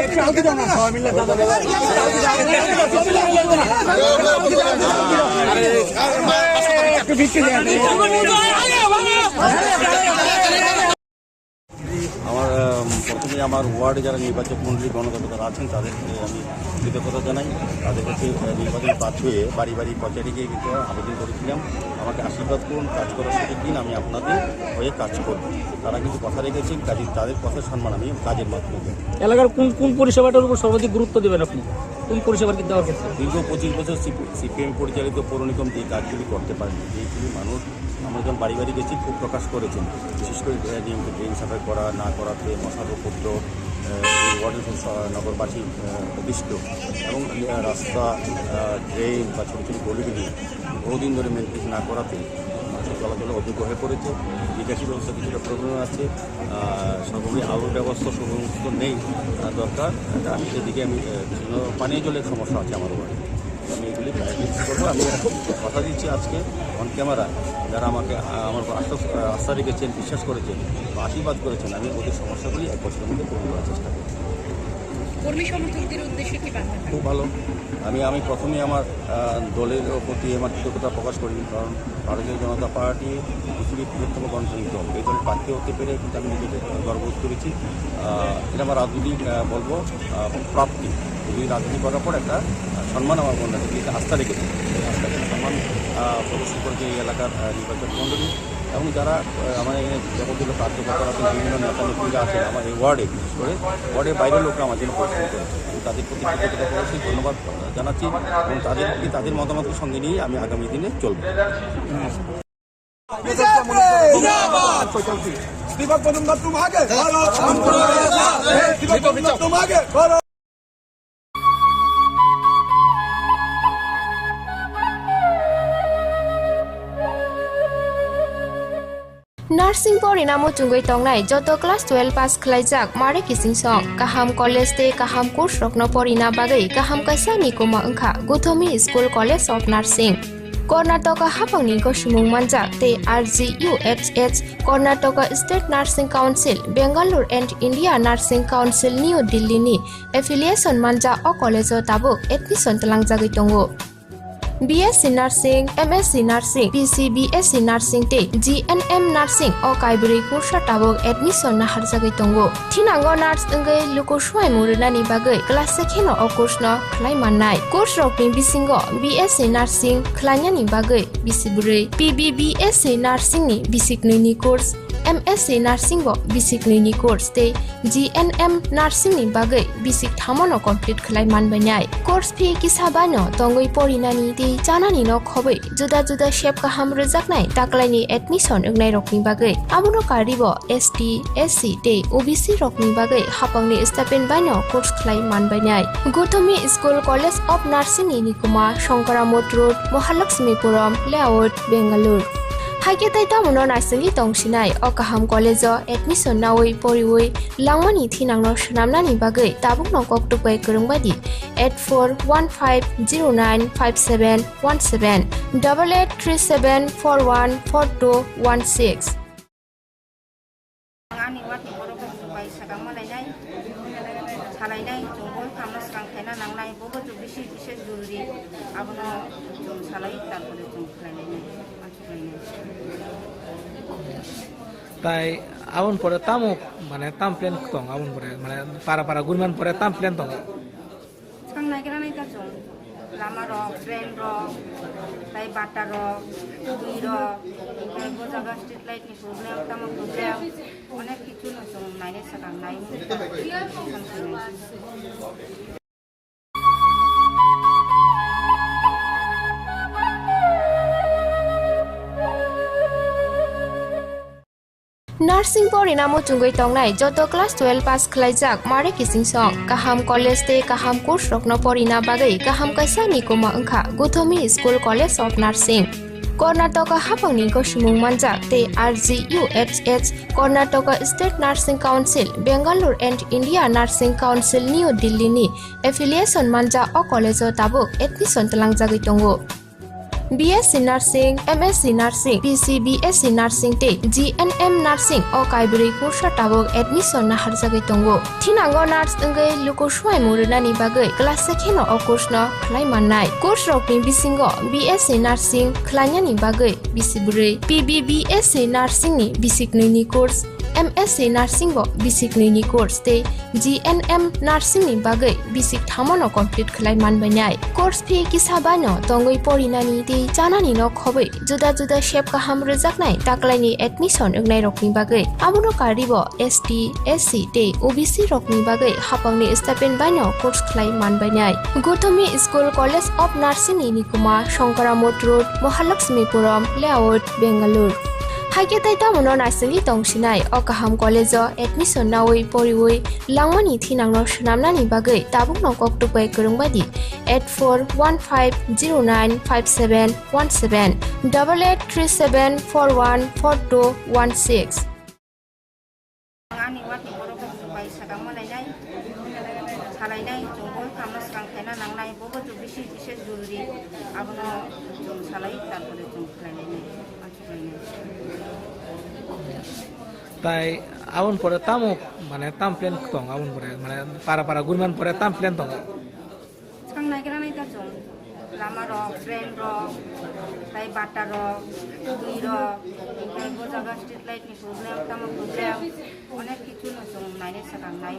আমার, আহ, প্রথমে আমার ওয়ার্ডে যারা নির্বাচক মণ্ডলী, গণদেবতারা আছেন, তাদেরকে আমি কৃতজ্ঞতা জানাই। তাদের কাছে, আহ, নির্বাচন প্রার্থী হয়ে বাড়ি বাড়ি পৌঁছে গিয়ে কিন্তু আবেদন করেছিলাম, আমাকে আশীর্বাদ করুন, কাজ করার সুযোগ দিন, আমি আপনাদের হয়ে কাজ করব। তারা কিন্তু কথা রেখেছেন, কাজে তাদের কথা সম্মান আমি কাজের মাধ্যমে দেব। এলাকার কোন, কোন পরিষেবাটার উপর সর্বাধিক গুরুত্ব দেবেন আপনি? কোন পরিষেবার কিন্তু দেওয়ার ক্ষেত্রে? দীর্ঘ পঁচিশ বছর সিপি-, সিপিএম পরিচালিত পৌর নিগম যে কাজগুলি করতে পারেনি, যেগুলি মানুষ, আমরা যখন বাড়ি বাড়ি গেছি, খুব প্রকাশ করেছেন, বিশেষ করে, আহ, নিয়মিত ড্রেন সাফাই করা না করাতে, মশার উপদ্রব, আহ, এই ওয়ার্ডের সব স-, নগরবাসী, আহ, অতিষ্ঠ এবং, আহ, রাস্তা, আহ, ড্রেন বা ছোটো ছোটো গলিগুলি বহুদিন ধরে মেনটেন না করাতে মানুষের চলাচলে অযোগ্য হয়ে পড়েছে, নিকাশি ব্যবস্থা কিছুটা প্রবলেম আছে, আহ, সর্বোপরি আলোর ব্যবস্থা সমস্ত নেই, আহ, দরকার। আমি সেদিকে আমি, আহ, বিভিন্ন পানীয় জলের সমস্যা আছে আমার ওয়ার্ডে। আমি এগুলি প্রায়োরিটি করবো। আমি কথা দিচ্ছি আজকে অন ক্যামেরা, যারা আমাকে, আহ, আমার উপর আশ্বাস, আহ, আস্থা রেখেছেন, বিশ্বাস করেছেন বা আশীর্বাদ করেছেন, আমি ওদের সমস্যাগুলি এক বছরের মধ্যে পূরণ করার চেষ্টা করব। কর্মী সমর্থকদের উদ্দেশ্যে কি বার্তা? খুব ভালো। আমি, আমি প্রথমেই আমার, আহ, দলের প্রতি আমার কৃতজ্ঞতা প্রকাশ করি, কারণ ভারতীয় জনতা পার্টি পৃথিবীর বৃহত্তম গণতান্ত্রিক দল। এই দলের প্রার্থী হতে পেরে কিন্তু আমি নিজেকে গর্ববোধ করেছি। আহ, এটা আমার রাজনৈতিক, আহ, বলবো, আহ, প্রাপ্তি। এই রাজনীতি করার পর একটা, আহ, সম্মান আমার মনে হয়, একটা আস্থা রেখেছি। এই আস্থা রেখে সম্মান, আহ, প্রদর্শন করেছে এই এলাকার, আহ, নির্বাচক মণ্ডলী এবং যারা, আহ, আমার এখানে যাবতীয় কার্যকর্তারা আছেন, বিভিন্ন নেতা নেত্রীরা আছেন আমার এই ওয়ার্ডে, বিশেষ করে ওয়ার্ডের বাইরের লোকরা আমার জন্য পরিশ্রম করেছে। আমি তাদের প্রতি কৃতজ্ঞতা প্রকাশ করি, ধন্যবাদ জানাচ্ছি এবং তাদেরকে, তাদের মতামতকে সঙ্গে নিয়ে আমি আগামী দিনে চলব। বিজেপি জিন্দাবাদ। দীপক মজুমদার তুম আগে, ভারত। দীপক মজুমদার তুম আগে, Bharat. Nursing porina muchungwi tongnai joto class twelve pass khwlaijak mare kiching song, kaham college tei kaham course rokno porina bagwi kaham kaisa ni kuma wngkha Guthomi School College of Nursing. Karnataka haphangni gosimung manjak tei R G U H H, Karnataka State Nursing Council, Bangalore and India Nursing Council New Delhi ni affiliation manjak o college o tabuk admission twlangjagwi tongo. B S C Nursing, M S C Nursing, P C B S C Nursing tei G N M Nursing o kaibrwi kursa tabuk admission naharjagwi tongo. Thinango nurse wngwi luku swimung rwnani bagwi class se kheno o course no khlai mannai. Course rokni bisingo B S C Nursing khlainani bagwi bisi bwrwi, P B B S C Nursing ni bisi knwi ni course, M S C Nursing bo bisik nwi ni course tei G N M Nursing ni bagwi bisik thamo no complete khlai man bainai. Course fee kisa bai no tongwi porinani tei chanani no khobwi juda juda sep kaham rwjaknai taklaini admission wngnai rokni bagwi. Abono karwi bo S T, S C tei O B C rokni bagwi hapangni stipend bai no course khlai man bainai. Guthomi School College of Nursing ni nikuma Shankaramot Road, Mahalakshmipuram Layout, Bangalore. Haikhe tei tamono naisingwi tongsinai o kaham college o admission nawi poriwi langmani thinangno swnamnani bagwi tabukno kok tukbai kwrwng baidi eight four one five zero nine five seven one seven, double eight three seven four one four two one six. Ani watni borok rok bai sakang malainai, salainai, chwng bo tamo swkang khaina nangnai, bobo chwng bisi bisi jururi, abono chwng salai, tarpore chwng khlainai, mansuk lainai. Tai aboni pore tamo, mane, tam plan tong, aboni pore, mane, para para guriman pore tam plan tong? Swkang naigra nai ta chwng, lama rok, drain rok, tai bata rok, twi rok, tai bo jaga street light ni problem, tamo problem, onek kichu no chwng nainai swkang nai. Nursing porina muchungwi tongnai joto class twelve pass khlaijak mare kiching song. Kaham college tei kaham course rokno porina bagwi kaham kaisa nikuma wngkha Guthomi School College of Nursing. Karnataka hapangni gosimung manjak tei R G U H H, Karnataka State Nursing Council, Bangalore and India Nursing Council, New Delhi ni affiliation manja o college o tabuk admission twlangjagwi tongo. B S C Nursing, M S C Nursing, P C B S C Nursing tei G N M Nursing o kaibrwi kursa tabuk admission naharjagwi tongo. Thinango nurse wngwi luku swmai mung rwnani bagwi class se kheno o course no khlai mannai. Course rokni bisingo B S C Nursing khlainani bagwi bisi bwrwi, P B B S C Nursing ni bisik nwi ni course, M S C Nursing bo bisik nwi ni course tei G N M Nursing ni bagwi bisik thamo no complete khlai man bainai. Course fee kisa bai no tongwi porinani tei chanani no khobwi juda juda sep kaham rwjaknai taklaini admission wngnai rokni bagwi. Abono karwi bo S T, S C tei O B C rokni bagwi hapangni stipend bai no course khlai man bainai. Guthomi School College of Nursing ni nikuma Shankaramot Road, Mahalakshmipuram Layout, Bangalore. Haikhe tei tamono naisingwi tongsinai o kaham college o admission nawi poriwi langmani thinangno swnamnani bagwi tabukno kok tukbai kwrwng baidi eight four one five zero nine five seven one seven, double eight three seven four one four two one six. Ani watni borok rok bai sakang malainai, salainai, chwng bo tamo swkang khaina nangnai, bobo chwng bisi bisi jururi, abono chwng salai, tarpore chwng khlainai, mansuk lainai. Tai aboni pore tamo, mane, tam plan tong, aboni pore, mane, para para guriman pore tam plan tong? Swkang naigra nai ta chwng, lama rok, drain rok, tai bata rok, twi rok, tai bo jaga street light ni problem, tamo problem, onek kichu no chwng nainai swkang nai.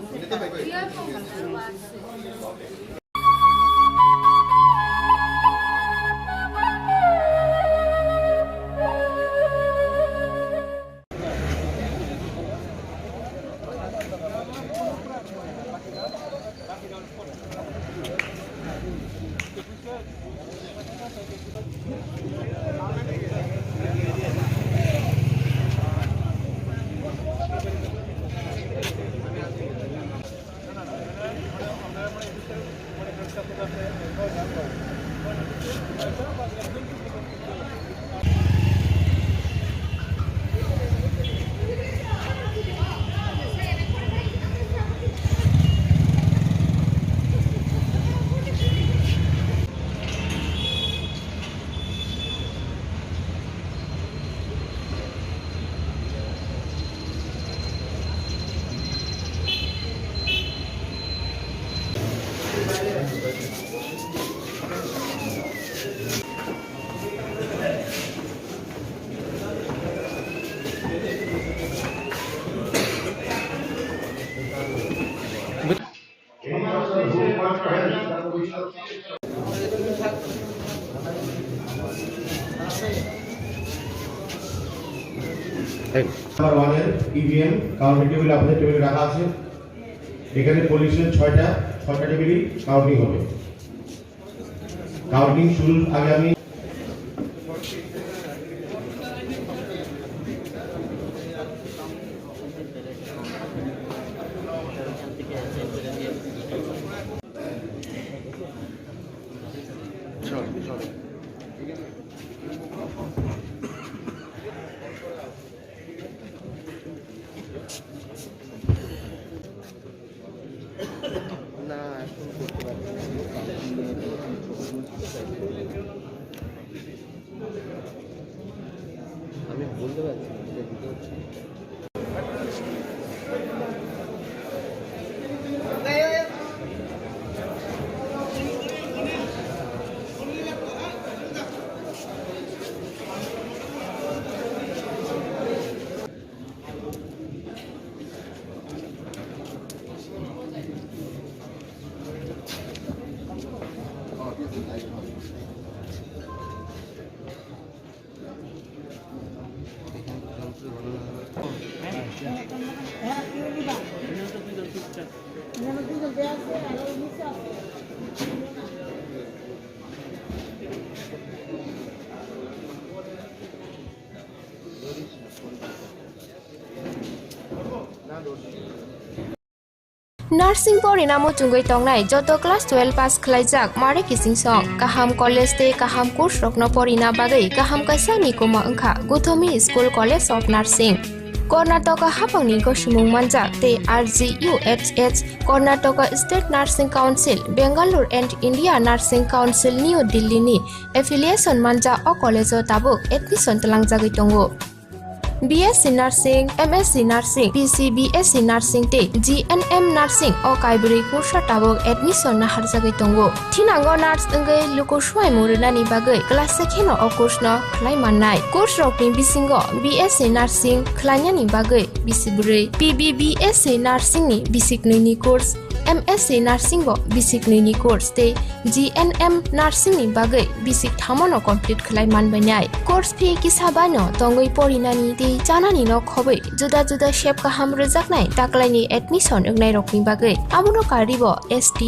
Hey. Number ওয়ানের EVM counting table আপনাদের টেবিলে রাখা আছে। এখানে পলিউশন ছয়টা, ছয়টা টেবিলই কাউন্টিং হবে। কাউন্টিং শুরুর আগে আমি না, এখন করতে পারছি না। আমি বলতে পারছি না, এটা দিতে হচ্ছে। Nursing porina muchungwi tongnai joto class twelve pass khwlaijak mare kiching song, kaham college tei kaham course rokno porina bagwi kaham kaisa nikuma wngkha Guthomi School College of Nursing. Karnataka haphangni gosimung manjak tei R G U H S Karnataka State Nursing Council, Bangalore and India Nursing Council New Delhi ni affiliation manjak o college o tabuk admission twlangjagwi tongo. B S C Nursing, M S C Nursing, P C B S C Nursing tei G N M Nursing o kaibrwi kursa tabuk admission naharjagwi tongo. Thinango nurse wngwi luku swimung rwnani bagwi class se kheno o course no khlai mannai. Course rokni bisingo B S C Nursing khlainani bagwi bisi bwrwi, P B B S C Nursing ni bisi knwi ni course, M S C Nursing bo bisi knwi ni course tei G N M Nursing ni bagwi bisi thamo no complete khlai manbainai. Course fee kisa bai no tongwi porinani tei chanani no khobwi juda juda sep kaham rwjaknai taklaini admission wngnai rokni bagwi. Abono karwi bo S T,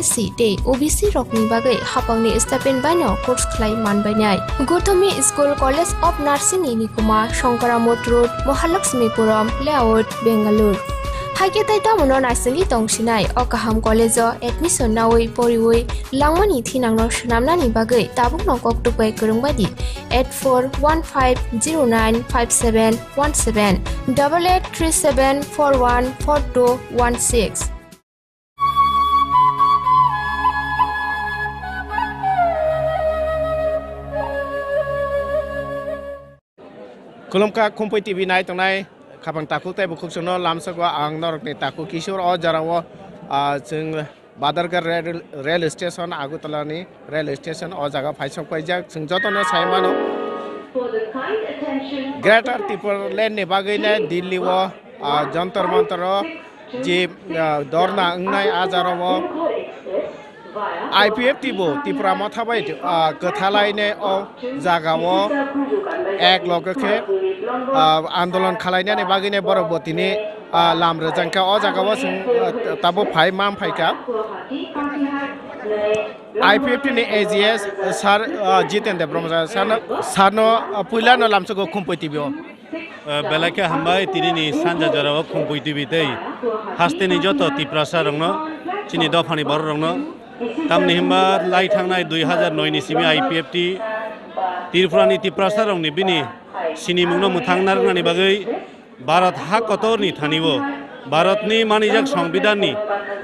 S C tei O B C rokni bagwi haphangni stipend bai no course khlai manbainai. Guthomi School College of Nursing ni nikuma Shankaramot Road, Mahalakshmipuram Layout, Bangalore. Haikhe tei tamono naisingwi tongsinai o kaham college o admission nawi poriwi langmani thinangno swnamnani bagwi tabukno kok tukbai kwrwngbaidi eight four one five zero nine five seven one seven, double eight three seven four one four two one six. Khulumkha Khumpui T V nai tongnai khapang takhuk tei bukhuk chwngno lamsok o ang norokni takhuk Kishore o jora o, ah, chwng Badargarh rail, rail station, Agartala ni rail station o jaga phaisok paijak. Chwng jotono sai mano, Greater Tipraland ni bagwi le Delhi o, ah, Jantar Mantar o je, ah, dorna wngnai a jora o I P F T bo Tipra Motha bai, ah, kwthalaine o jaga o ek loge khe, ah, andolon khalainani bagwi ne borok bo tini, ah, lam rwjak kha. O jaga o chwng, ah, tabuk phai, mam phai kha. I P F T ni A G S sir, ah, Jiten Debbarma sir no, sir no, ah, puila no lamsogo Khumpui T V o. Eh, belai khe hambai, tini ni sanja jora o Khumpui T V tei haste ni joto Tiprasa rok no, chini dopha ni borok rok no. Tamni himba lai thangnai dui hazar noi ni simi I P F T Tripura ni Tiprasa rok ni bini sinimung no mwthang narwknani bagwi Bharat ha kotor ni thani o Bharat ni manijak Songbidan ni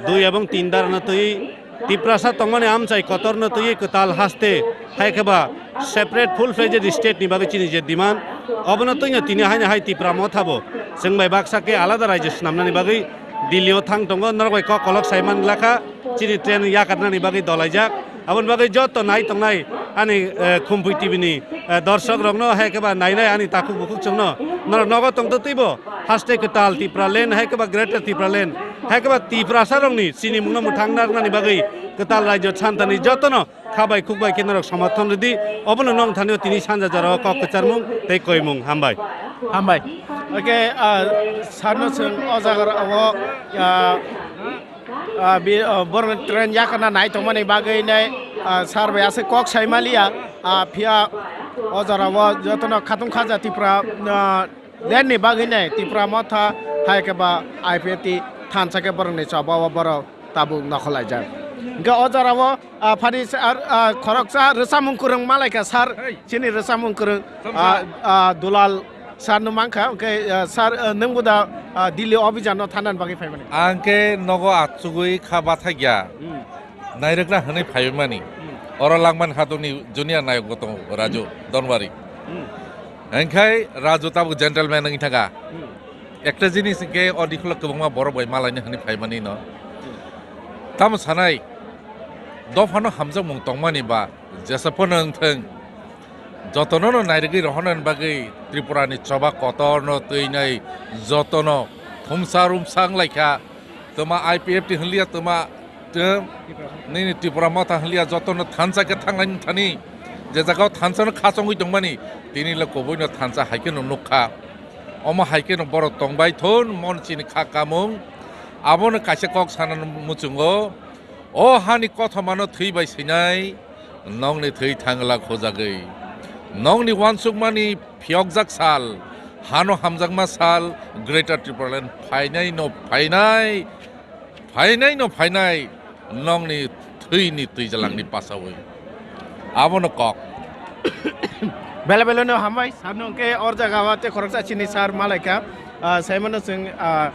dui ebong tin dara no twi Tiprasa tongmani amchai kotorno twiwi kwtal haste, hai khe ba separate full-fledged state ni bagwi chini je demand, obono twino tini haino hai Tipra Motha bo chwng bai baksa khe alada raijyo swnamnani bagwi Delhi o thang tongo, norok bai kok kolok sai man glakha, chini train yakarnani bagwi dolaijak. Aboni bagwi joto nai tongnai ani, eh, Khumpui T V ni, eh, dorshok rokno, hai khe ba nainai ani takhuk bukhuk chwngno, norok nogo tongtwtwibo haste kwtal Tipraland, hai khe ba Greater Tipraland, hai khe ba Tiprasa rokni sinimungno mwthang narwknani bagwi kwtal raijyo santani jotono kha bai khuk bai khe norok somothon rwdi. Obono nong thani o tini sanja jora o kok kwcharmung tei koimung. Hambai. Hambai. Oke, ah, sarno chwng o jaga o, ah, ah, bi-, ah, borokni train yakana nai tongmani bagwi nai, ah, sar bai aswk kok sai maliya, ah, phiya o jora o jotono khatung khaja Tipra, ah, lenni bagwi nai Tipra Motha hai khe ba I P F T thansa khe borokni choba o borok tabuk nokholaijak. Hwnkhe o jora o, ah, phani sa-, ar, ah, khoroksa rwchapmung kwrwng malaikha sar, Hey. Chini rwchapmung kwrwng, Samsa. Ah, ah, Dulal sar no mankha, hwnkhe, ah, sar, ah, nwng bo da, ah, Delhi obijan no thanani bagwi phaimani? Ang khe nogo achugwi kha bathakya. Hmm. Nairwkna hwnwi phaimani. Hmm. Oro Langman Hadukni junior nayok bo tongo, Raju Donwari. Hmm. Hwnkhai Raju tabuk gentleman wngwi thangkha. Hmm. Ekta jinis hwnkhe o dikholo kwbangma borok bai malaini hwnwi phaimani no. Hmm. Tamo sanai, dophano hamjakmung tongmani ba jesa phano wngthung, jotono no nairwgwi rohornani bagwi Tripurani choba kotorno twinai jotono thumsa rumsa wnglaikha. Twma I P F T hwnliya, twma, tw-, nini Tripura Motha hwnliya, jotono thansa khe thanglaini thani. Je jagao thansano khachongwi tongmani, tini le kubuino thansa hai kheno nukha. Omo hai kheno borok tongbai thun, mon chini kha kamung. Abono kaisa kok sana muchungo. O hani kothomano thwi bai swinai, nokni thwi thangla khojagwi. Nokni uansukmani phiyokjak sal, hano hamjakma sal, Greater Tipraland phainai no phainai, phainai no phainai, nokni thwini twijalangni pasawi. Abono kok. Bela bela no hambai, sarno hwnkhe or jaga o tei khoroksa chini sar malaikha, ah, saimano chwng, ah,